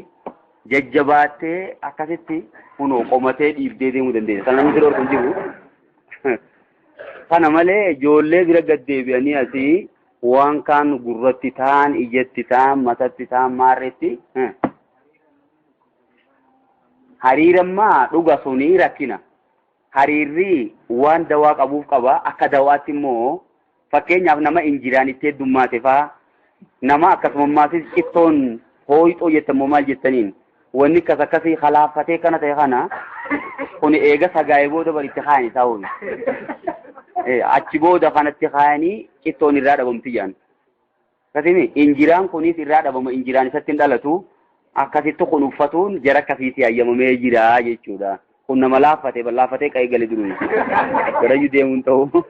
jajjabaattee akkasitti kunoo qomatee dhiibdee deemuu dandeessa. Sana namni si dhorku hin jiru. Kana malee ijoollee bira gad deebi'anii asii waan kaan gurratti ta'an, ijatti ta'an, matatti ta'an, maarreetti. Hariirammaa dhuga sunii rakkina. Hariirri waan dawaa qabuuf qaba. Akka dawaatti immoo fakkeenyaaf nama injiraan itti heddummaate faa, nama akkasumammaafis cittoon hooyxoo jettammoo maal jettaniin, wanni akkas akkasii kalaaffatee kana ta'e kana kun eega sagaa'ee booda bar itti kaayan isaa ho'i. Achi booda kanatti kaayanii cittoon irraa dhabamti jedhan. Akkasimi injiraan kunis irraa dhabama, injiraan isatti hin dhalatu. Akkasitti kun uffatuun jara akkasiitti hayyamamee jira jechuudha. Kun nama laaffate laafatee qa'ee gale duruu garayyuu deemuun ta'u.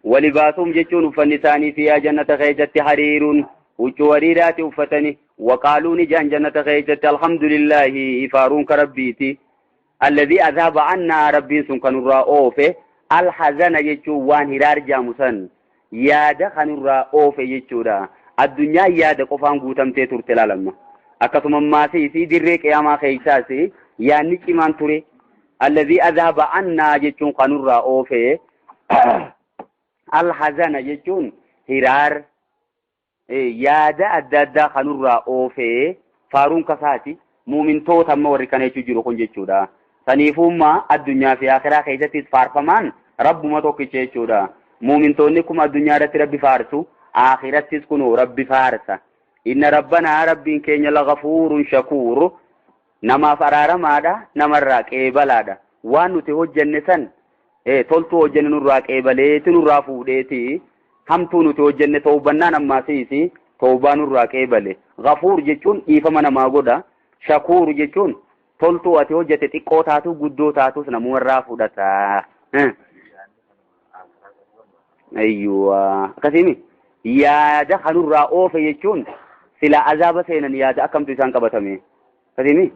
Wali baasuum jechuun uffanni isaanii fi jannata keessatti hariiruun huccuu hariiraati uffatani. Waqaaluun ijaan jannata keessatti alhamdulillaahi, faaruun ka rabbiiti. Alladhii azhaba annaa, rabbiin sun kan nurraa oofe, alhazana jechuun waan hiraar jaamu san yaada kan nurraa oofe jechuudha. Addunyaan yaada qofaan guutamtee turte laalamma. Akkasuma maasii fi dirree qiyaamaa keessaas yaadni cimaan ture. Alladhii azhaba annaa jechuun kan nurraa oofe alhazana jechuun hiraar, yaada adda addaa kanurraa oofee, faaruun kasaati. Muumintoota amma warri kana jechuu jiru kun jechuudha. Saniifummaa addunyaa fi akhiraa keessattis faarfamaan rabbuma tokkicha jechuudha. Muumintoonni kuma addunyaa irratti rabbi faarsu, akhirattis kunoo rabbi faarsa. Inna rabbanaa, rabbiin keenya, lagafuurun shakuur, namaaf araaramaadha, namarraa qeebalaadha. Waan nuti hojjenne san, toltuu hojjenne nurraa qeebaleeti, nurraa fuudheeti, hamtuu nuti hojjenne toobannaan ammaasiisi toobaa nurraa qeebale. Gafuur jechuun dhiifama namaa godha. Shakuur jechuun toltuu ati hojjete xiqqoo taatu guddoo taatus namumarraa fudhata. Ayyuwa, akkasiimi yaada kanurraa oofe jechuun sila azaaba seenan yaada akkamtu isaan qabatame. Akkasiimi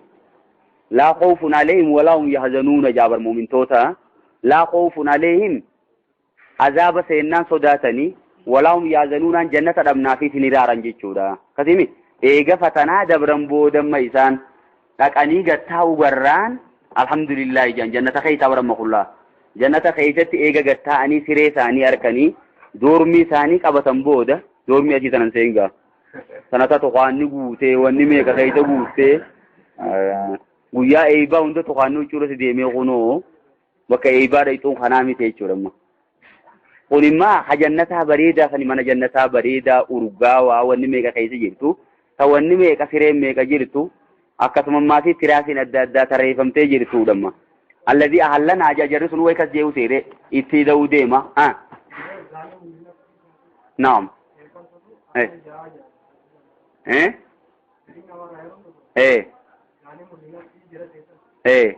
laa khawfun alayhim walaa hum yahzanuuna jaabar muumintoota. Laa khawfun alayhim, azaaba seennaan sodaatanii, walaa hum yahzanuunaan jannata dhabnaafiif hin hiraaran jechuudha. Akkasiimi eega fatanaa dabran boodamma isaan dhaqanii gattaa'u garraan alhamdulillahi jaan jannata keessaa baramma kullaa. Jannata keessatti eega gattaa'anii siree isaanii harkanii doormii isaanii qabatan booda, doormii asii sanan seengaa. Sanata tuqaanni guutee wanni meeqa keessa guutee guyyaa eeybaa hunda tuqaanni huccuurratti deemee kunoo bakka eeybaa dhayxuun kanaa miti jechuudha amma. Kun immoo ha jannataa bareedaa sani, mana jannataa bareedaa urgaawaa wanni meeqa keessa jirtu, ta wanni meeqa sireen meeqa jirtu, akkasuma maasii tiraasiin adda addaa tarreeffamtee jirtudha amma. Alladii ahallanaa jarri sun way kas jeewu seeree itti da'uu deema. Naam. Eh. Eh? Eh. Eh.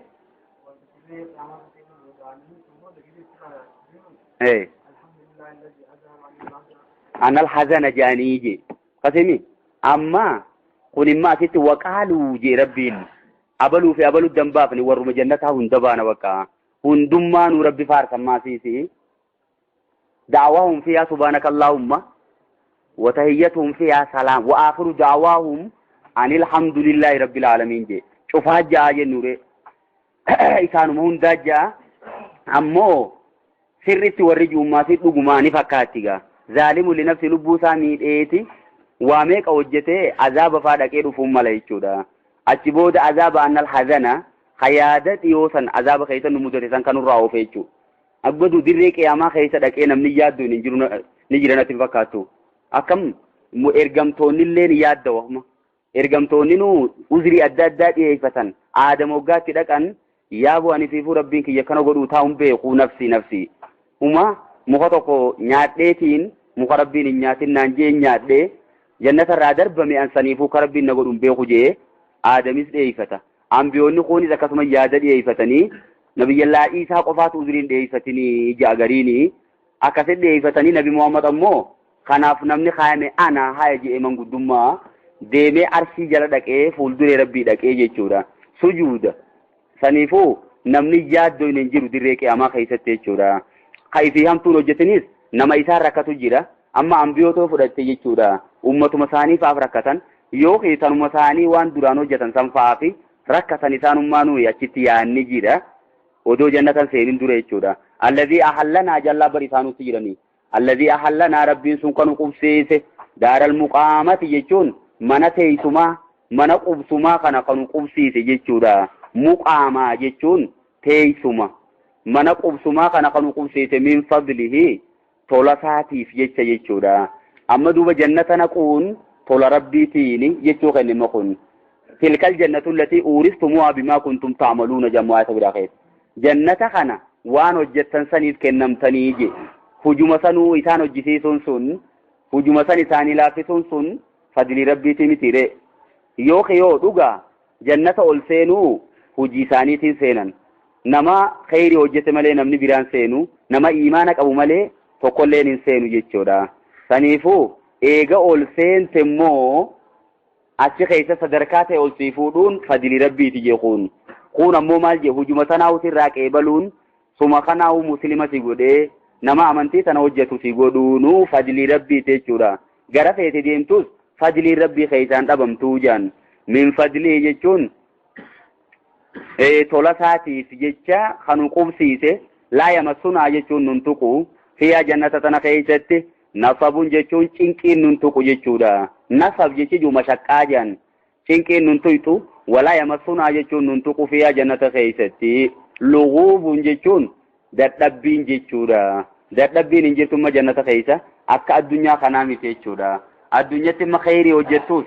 Eh. Anal hazana jaanii je. Kasimi amma kun imma asitti waqaaluu je rabbiin abaluu fi abaluu dambaafni warruma jannataa hunda baana bakka hundummaanuu rabbi faarsan maasiisi. Da'waahum fiihaa subhaanaka Allaahumma wa tahiyyatuhum fiihaa salaam wa aakhiru da'waahum anil hamdulillahi rabbil aalamiin je. Cufaa ja'a jennure isaanuma hundaa ja'a, ammoo sirritti warri juummaasi dhugumaa ni fakkaatti gaa. Zaalimu linafsi, lubbuu isaa miidheeti waa meeqa hojjetee azaaba faa dhaqee dhufuun mala jechuudha. Achi booda azaaba annal hazana hayaada dhiyoo san azaaba keessa nu mudate san kanurraa oofe jechuudha. Abbadu dirree qiyaamaa keessa dhaqee namni yaaddu hin jiru, ni jira natti hin fakkaattu. Akkam ergamtoonni illee ni yaadda wahuma. Ergamtoonni nu uzrii adda addaa dhiyeeffatan. Aadam waggaatti dhaqan yaaboo ani fiifuu rabbiin kiyya kana godhuu taa'uun beeku, nafsi nafsi. Uma muka tokko nyaadheetiin, muka rabbiin hin nyaatin naan jee nyaadhee jannata irraa darbame, an saniifuu ka rabbiin na godhu hin beeku jee Aadamis dhiyeeffata. Ambiyoonni kunis akkasuma yaada dhiyeeffatanii, nabiyyallaa Iisaa qofaatu uzriin dhiyeeffatinii ja'a gariini akkasitti dhiyeeffatanii, nabi Muhammad ammoo kanaaf namni kaayame ana haya je'ee manguddummaa deemee arshii jala dhaqee fuulduree rabbii dhaqee jechuudha. Sujuuda. Saniifuu namni yaaddoo hin jiru dirree qiyaamaa keessatti jechuudha. Ka ifii hamtuun hojjetinis nama isaan rakkatu jira. Amma ambiyootoo fudhatte jechuudha. Ummatuma isaanii fa'aaf rakkatan yookiin tanuma isaanii waan duraan hojjetan san fa'aaf rakkatan, isaanummaa nuyi achitti yaanni jira. Odoo jannatan seenin dura jechuudha. Alladhii ahallanaa jallaa bar isaanutti jiranii. Alladhii ahallanaa, rabbiin sun kan qubsiise, daaral muqaamati jechuun mana teessumaa, mana qubsumaa kana kan qubsiise jechuudha. Muqaamaa jechuun Teeysuma mana qubsumaa kana kan qubsiise min fadlihi tola isaatiif jecha jechuudha. Amma duuba jannata naquun tola rabbiitiini jechuu kennima kun. Tilkal jannatu allatii uuristumuhaa bimaa kuntum ta'maluuna jedhamu ayata biraa keessa. Jannata kana waan hojjettan saniif kennamtanii je. Hujuma sanuu isaan hojjisiisuun sun, hujuma san isaanii laaffisuun sun fadlii rabbiitii miti ree. Yoo yoo dhugaa jannata ol seenuu hojii isaaniitiin seenan. Nama kheyrii hojjete malee namni biraan seenu, nama iimaana qabu malee tokkolleen hin seenu jechuudha. Saniifuu eega ol seente immoo achi keessa sadarkaa ta'e ol sii fuudhuun fadlii rabbiiti jee kun. Kun ammoo maal jee hujuma sanaa sirraa qeebaluun suma kanaa'u muslima si godhee nama amantii tana hojjetu si godhuunuu fadlii rabbiiti jechuudha. Gara feete deemtus fadliin rabbii keessaan dhabamtuu jaan. Min fadlii jechuun tola isaatiif jecha kan qubsiise laa yamassunaa jechuun nun tuqu fiyaa jannata tana keessatti nasabun jechuun cinqiin nun tuqu jechuudha. Nasab jechi juu mashaqqaa jaan cinqiin nun tuyxu walaa yamassunaa jechuun nun tuqu fiyaa jannata keessatti luguubun jechuun dadhabbiin jechuudha. Dadhabbiin hin jirtu amma jannata keessa akka addunyaa kanaa miti jechuudha. Addunyatti amma kheyrii hojjettuus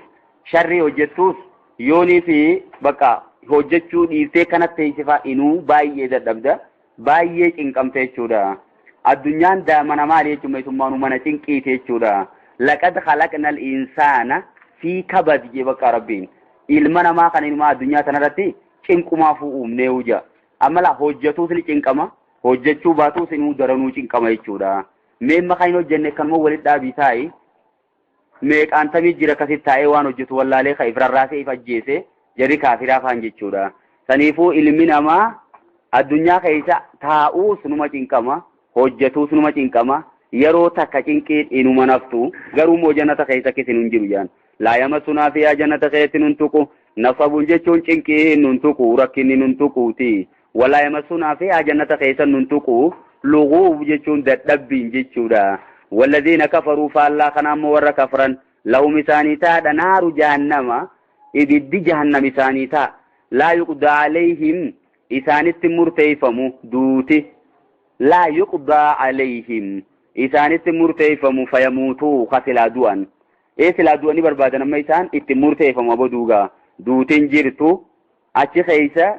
sharrii hojjettuus yoonii fi bakka hojjechuu dhiiftee kanatti teessifaa inuu baay'ee dadhabda baay'ee cinqamte jechuudha. Addunyaan mana maali jechuun meesummaanuu mana cinqiiti jechuudha. Laqad khalaqna al-insaana fi kabad jee bakka rabbiin. Ilma namaa kan ilma addunyaa tanarratti cinqumaafuu uumnee huja. Amma laa hojjetuus ni cinqama hojjechuu baatuus inuu daranuu cinqama jechuudha. Meemma kan hin hojjenne kanuma walitti dhaabii taa'i. Meeqaan tamii jira akkasitti taa'ee waan hojjetu wallaalee ka if rarraasee if ajjeese jarri kaafiraa faan jechuudha. Saniifuu ilmi namaa addunyaa keessa taa'uus numa cinqama, hojjetuus numa cinqama, yeroo takka cinqiin inuma naftu, garuu immoo jannata keessa akkisin hin jiru jaan. Laa yamassunaa fiyaa jannata keessatti nun tuqu, nasabuun jechuun cinqiin nun tuqu, rakkinni nun tuquuti. Walaa yamassunaa fiyaa jannata keessa nun tuqu, luguub jechuun dadhabbiin jechuudha. Walladhiina kafaruu faallaa kana ammoo warra kafran lahum isaanii taadha naaru jahannama ibiddi jahannam isaanii ta'a. Laa yuqdaa alayhim isaanitti murteeffamu duuti. Laa yuqdaa alayhim isaanitti murteeffamu fayamuutuu ka silaa du'an. Ee silaa du'anii barbaadan amma isaan itti murteeffamu aboo duugaa. Duutiin jirtu achi keessa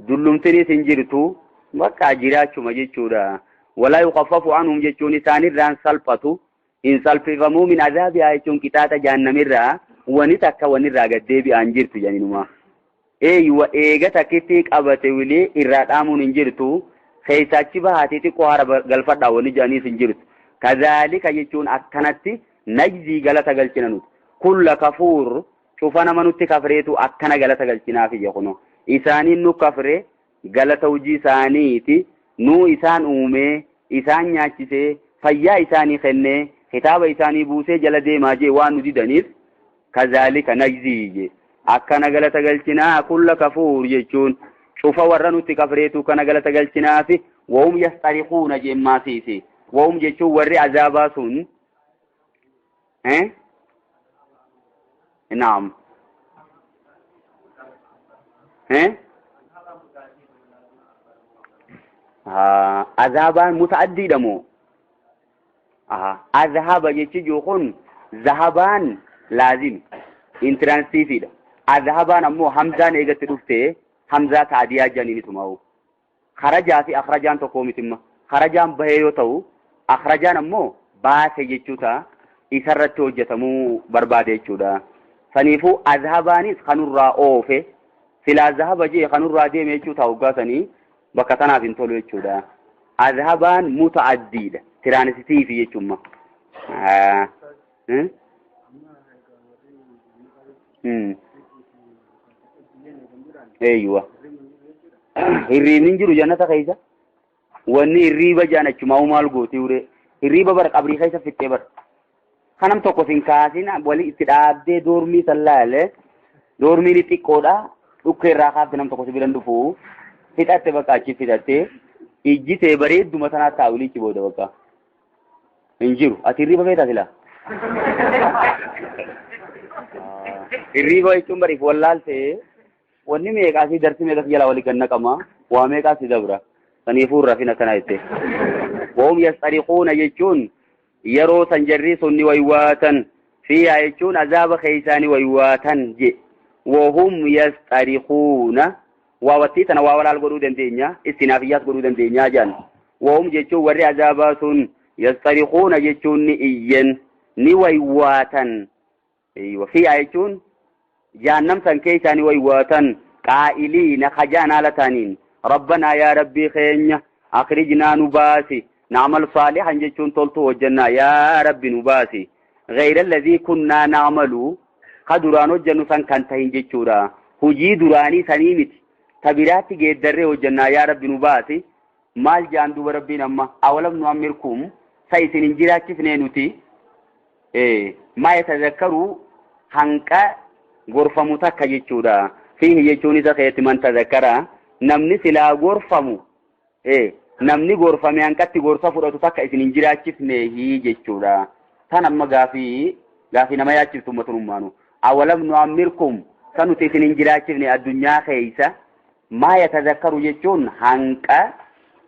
dullumtinis hin jirtu bakka jiraachuma jechuudha. Walaa yukhaffafu anhum jechuun isaanirraan salphatu hin salphifamuu min azaabihaa jechuun qixaaxa jahannamirraa wani takka wanirraa gad deebi'aan jirtu jedhaninuma. Eeyyuwa eega takkitti qabate wilee irraa dhaamuun hin jirtu keessa achi bahaatee xiqqoo haara galfadhaa wani jedhaniis hin jirtu. Kazaalika jechuun akkanatti najzii galata galchina nuti. Kulla kafuur cufa nama nutti kafreetu akkana galata galchinaafi jechuun isaaniin nu kafre galata hojii isaaniiti nuu isaan uumee isaan nyaachisee fayyaa isaanii kennee kitaaba isaanii buusee jala deemaa jee waan nu didaniif kazaalika najzii jee akkana galata galchinaa kulla kafuur jechuun cufa warra nutti kafreetu kana galata galchinaafi wahum yasxariquuna jeen maasiisi wahum jechuun warri azaabaa sun naam azaabaan muta'addiidha moo azhaba jechi jiru kun zahabaan laazim intiransitiifiidha. Azhabaan ammoo hamzaan eegatti dhufte hamzaa taadiyaa jedhaniin isumaa'u. Kharajaa fi akhrajaan tokko mitimma. Kharajaan bahee yoo ta'u akhrajaan ammoo baase jechuu ta'a. Isarratti hojjetamuu barbaade jechuudha. Saniifuu azhabaanis kanurraa oofe silaa zahaba jee kanurraa deeme jechuu ta'a hoggaasanii bakka tanaaf hin tolu jechuudha. Azhabaan muta'addiidha. Tiraanisitiifi jechuudha. Eeyyuwa. Hirriibni hin jiru jannata keessa. Wanni hirriiba jaan achumaa maal gooti uree. Hirriiba bara qabrii keessa fixxee bara. Kanam tokko sin kaasin wali itti dhaabdee doormii san laale. Doormiin xiqqoodha. Dhukkee irraa kaafte nam tokko si biran dhufu. Fixatte bakka achi fixatte. Ijji tee bareedduma sanaa taa'ulichi booda bakka. Hin jiru. Ati hirriiba feetaa silaa? Hirriiba jechuun bariif wallaaltee wanni meeqaa fi darsi meeqas jalaa walii gad naqama. Waa meeqaa si dabra. Saniifuu hin rafin akkana jette. Wahum yasxariquuna jechuun yeroo san jarri sun ni waywaatan. Fiihaa jechuun azaaba keessaa ni waywaatan je. Wahum yasxariquuna waawattii tana waa walaal godhuu dandeenya. Istinaafiyyaas godhuu dandeenya jedhan. Wahum jechuun warri azaabaa sun yasxariquuna jechuun ni iyyan ni waywaatan. Fiihaa jechuun jahannam san keessaa ni waywaatan qaa'iliina kajaan haala ta'aniin rabbanaa yaa rabbii keenya akrijnaa nu baasi na'mal saalihan jechuun toltuu hojjannaa yaa rabbi nu baasi gayra alladhii kunnaa na'malu ka duraan hojjannu san kan tahin jechuudha hujii duraanii sanii miti ta biraatti geeddarree hojjannaa yaa rabbi nu baasi maal jaan duuba rabbiin amma awalam nu ammirkum sa isin hin jiraachifnee nuti maa yatazakkaru hanqa gorfamu takka jechuudha. Fiihi jechuun isa keetti man tazakkara namni silaa gorfamu namni gorfame hanqatti gorsa fudhatu takka isin hin jiraachifneehi jechuudha. Tan amma gaafii gaafii nama yaachiftu ummatunummaanu. Awalam nu'ammirkum kan nuti isin hin jiraachifne addunyaa keessa maa yatazakkaru jechuun hanqa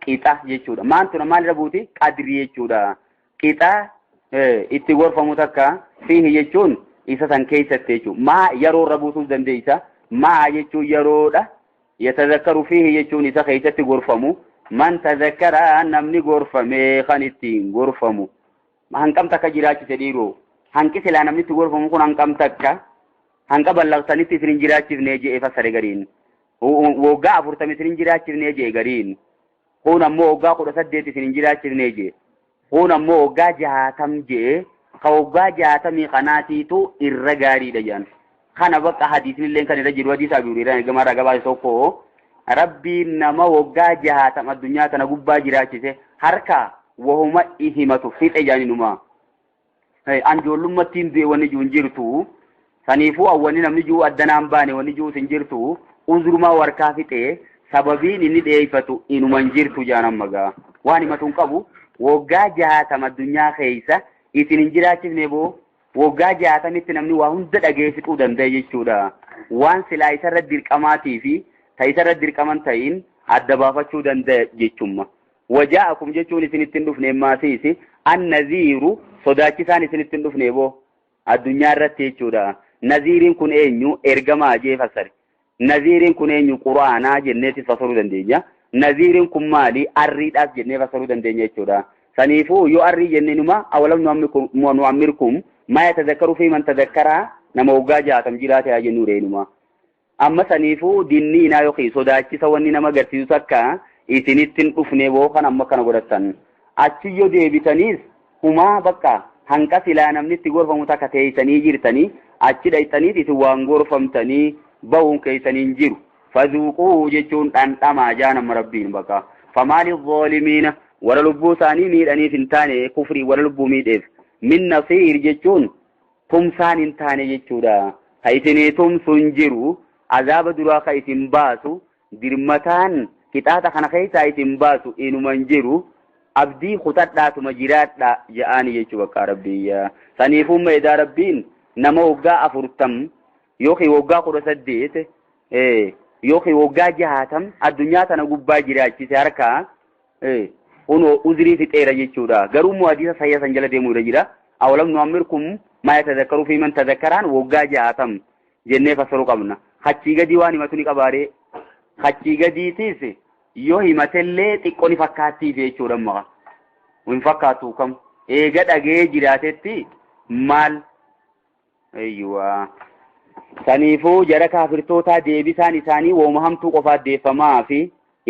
qixa jechuudha. Maan tuna maalirra buuti? Qadrii jechuudha. Qixa itti gorfamu takka fiihi jechuun isa san keessatti jechuudha. Maa yeroo irra buusuus dandeessa. Maa jechuun yeroodha. Yatazakkaru fiihi jechuun isa keessatti gorfamu. Man tazakkara namni gorfame kan ittiin gorfamu. Hanqam takka jiraachise dhiiroo. Hanqi silaa namni itti gorfamu kun hanqam takka. Hanqa ballaqsanitti isin hin jiraachifne je'e fassare gariin. Waggaa 40 isin hin jiraachifne je'e gariin. Kun ammoo waggaa 18 isin hin jiraachifne je'e. Kun ammoo waggaa 60 je'e. Ka waggaa jaatamii kanaatiitu irra gaariidha jedhan. Kana bakka hadiisni illee kan irra jiru hadiisa Abii Hurayraan ergamaa irraa gabaase tokko Rabbiin nama waggaa 60 addunyaa tana gubbaa jiraachise harka wahuma himatu fixe jedhaninuma. An ijoollummattiin du'e wanni jiru hin jirtu. Saniifuu awwanni namni jiru addanaan baane wanni jiruus hin jirtu. Uzrumaa warkaa fixee sababiin inni dheeyfatu inuma hin jirtu jedhan amma gaa. Waan himatu hin qabu. Waggaa 60 addunyaa keessa isin hin jiraachifne boo waggaa 60tti namni waa hunda dhagee fixuu danda'e jechuudha. Waan silaa isarra dirqamaatii fi ta isarra dirqaman ta'in adda baafachuu danda'e jechumma. Wajaa'akum jechuun isinitti hin dhufne maasiisi annaziiru sodaachisaan isinitti hin dhufne boo addunyaa irratti jechuudha. Naziiriin kun eenyu ergamaa jee fassare. Naziiriin kun eenyu quraanaa jenneetis fassaruu dandeenya. Naziiriin kun maali arriidhaas jennee fassaruu dandeenya jechuudha. Saniifuu yoo arrii jenneenuma awalam nu'ammirkum maa yatazakkaru fi man tazakkaraa nama waggaa 60 jiraate haa jennuu reenuma. Amma saniifuu dinniinaa yookiin sodaachisa wanni nama agarsiisu takka isinitti hin dhufne boo kan amma kana godhattan. Achi yoo deebitaniis humaa bakka hanqa silaa namni itti gorfamu takka teessanii jirtanii achi dhayxaniif isin waan gorfamtanii bahuun keessanii hin jiru. Fazuuquu jechuun dhandhamaa jaan amma rabbiin bakka. Famaali zaalimiina warra lubbuu isaanii miidhaniif hin taane kufrii warra lubbuu miidheef. Min nasiir jechuun tumsaan hin taane jechuudha. Ka isinii tumsu hin jiru azaaba duraa ka isin baasu dirmataan qixaaxa kana keessaa isin baasu inuma hin jiru. Abdii kutadhaatuma jiraadha ja'aani jechuu bakka rabbiin. Saniifuu edaa rabbiin nama waggaa 40 yookiin waggaa 18 yookiin waggaa 60 addunyaa tana gubbaa jiraachise harkaa kunoo uzrii fixeera jechuudha. Garuu immoo hadiisa sayya san jala deemuu irra jira. Awalam nu'ammirkum maa yatazakkaru fi man tazakkaraan waggaa 60 jennee fassaruu qabna. Achii gadii waan himatu ni qabaaree. Achii gadiitiis yoo himatellee xiqqoo ni fakkaattiif jechuudha amma. Hin fakkaatu kam. Eega dhagee jiraatetti maal? Eeyyuwaa. Saniifuu jara kaafirtootaa deebisaan isaanii wooma hamtuu qofaat deeffamaa fi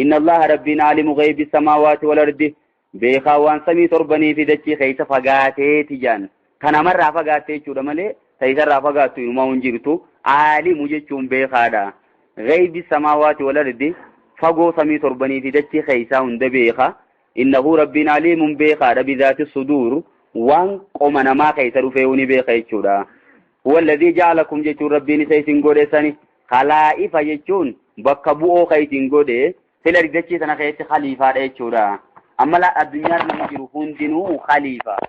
inna Allaha rabbiin aalimu ghaybi samaawaati wal ardi beekaa waan samii torbanii fi dachii keessa fagaateeti jaan. Kan namarraa fagaatte jechuudha malee ta isarraa fagaattu inumaa hin jirtu. Aalimu jechuun beekaadha. Ghaybi samaawaati wal ardi fagoo samii torbanii fi dachii keessaa hunda beeka. Innahu rabbiin aliimun beekaadha bizaati suduur waan qoma namaa keessa dhufee ni beeka jechuudha. Huwa alladhii ja'alakum jechuun rabbiin isa isin godhe sani kalaa'ifa jechuun bakka bu'oo ka isin godhe fil ardi dachii tana keessatti khaliifaadha jechuudha. Amma addunyaa namni jiru hundinuu khaliifa.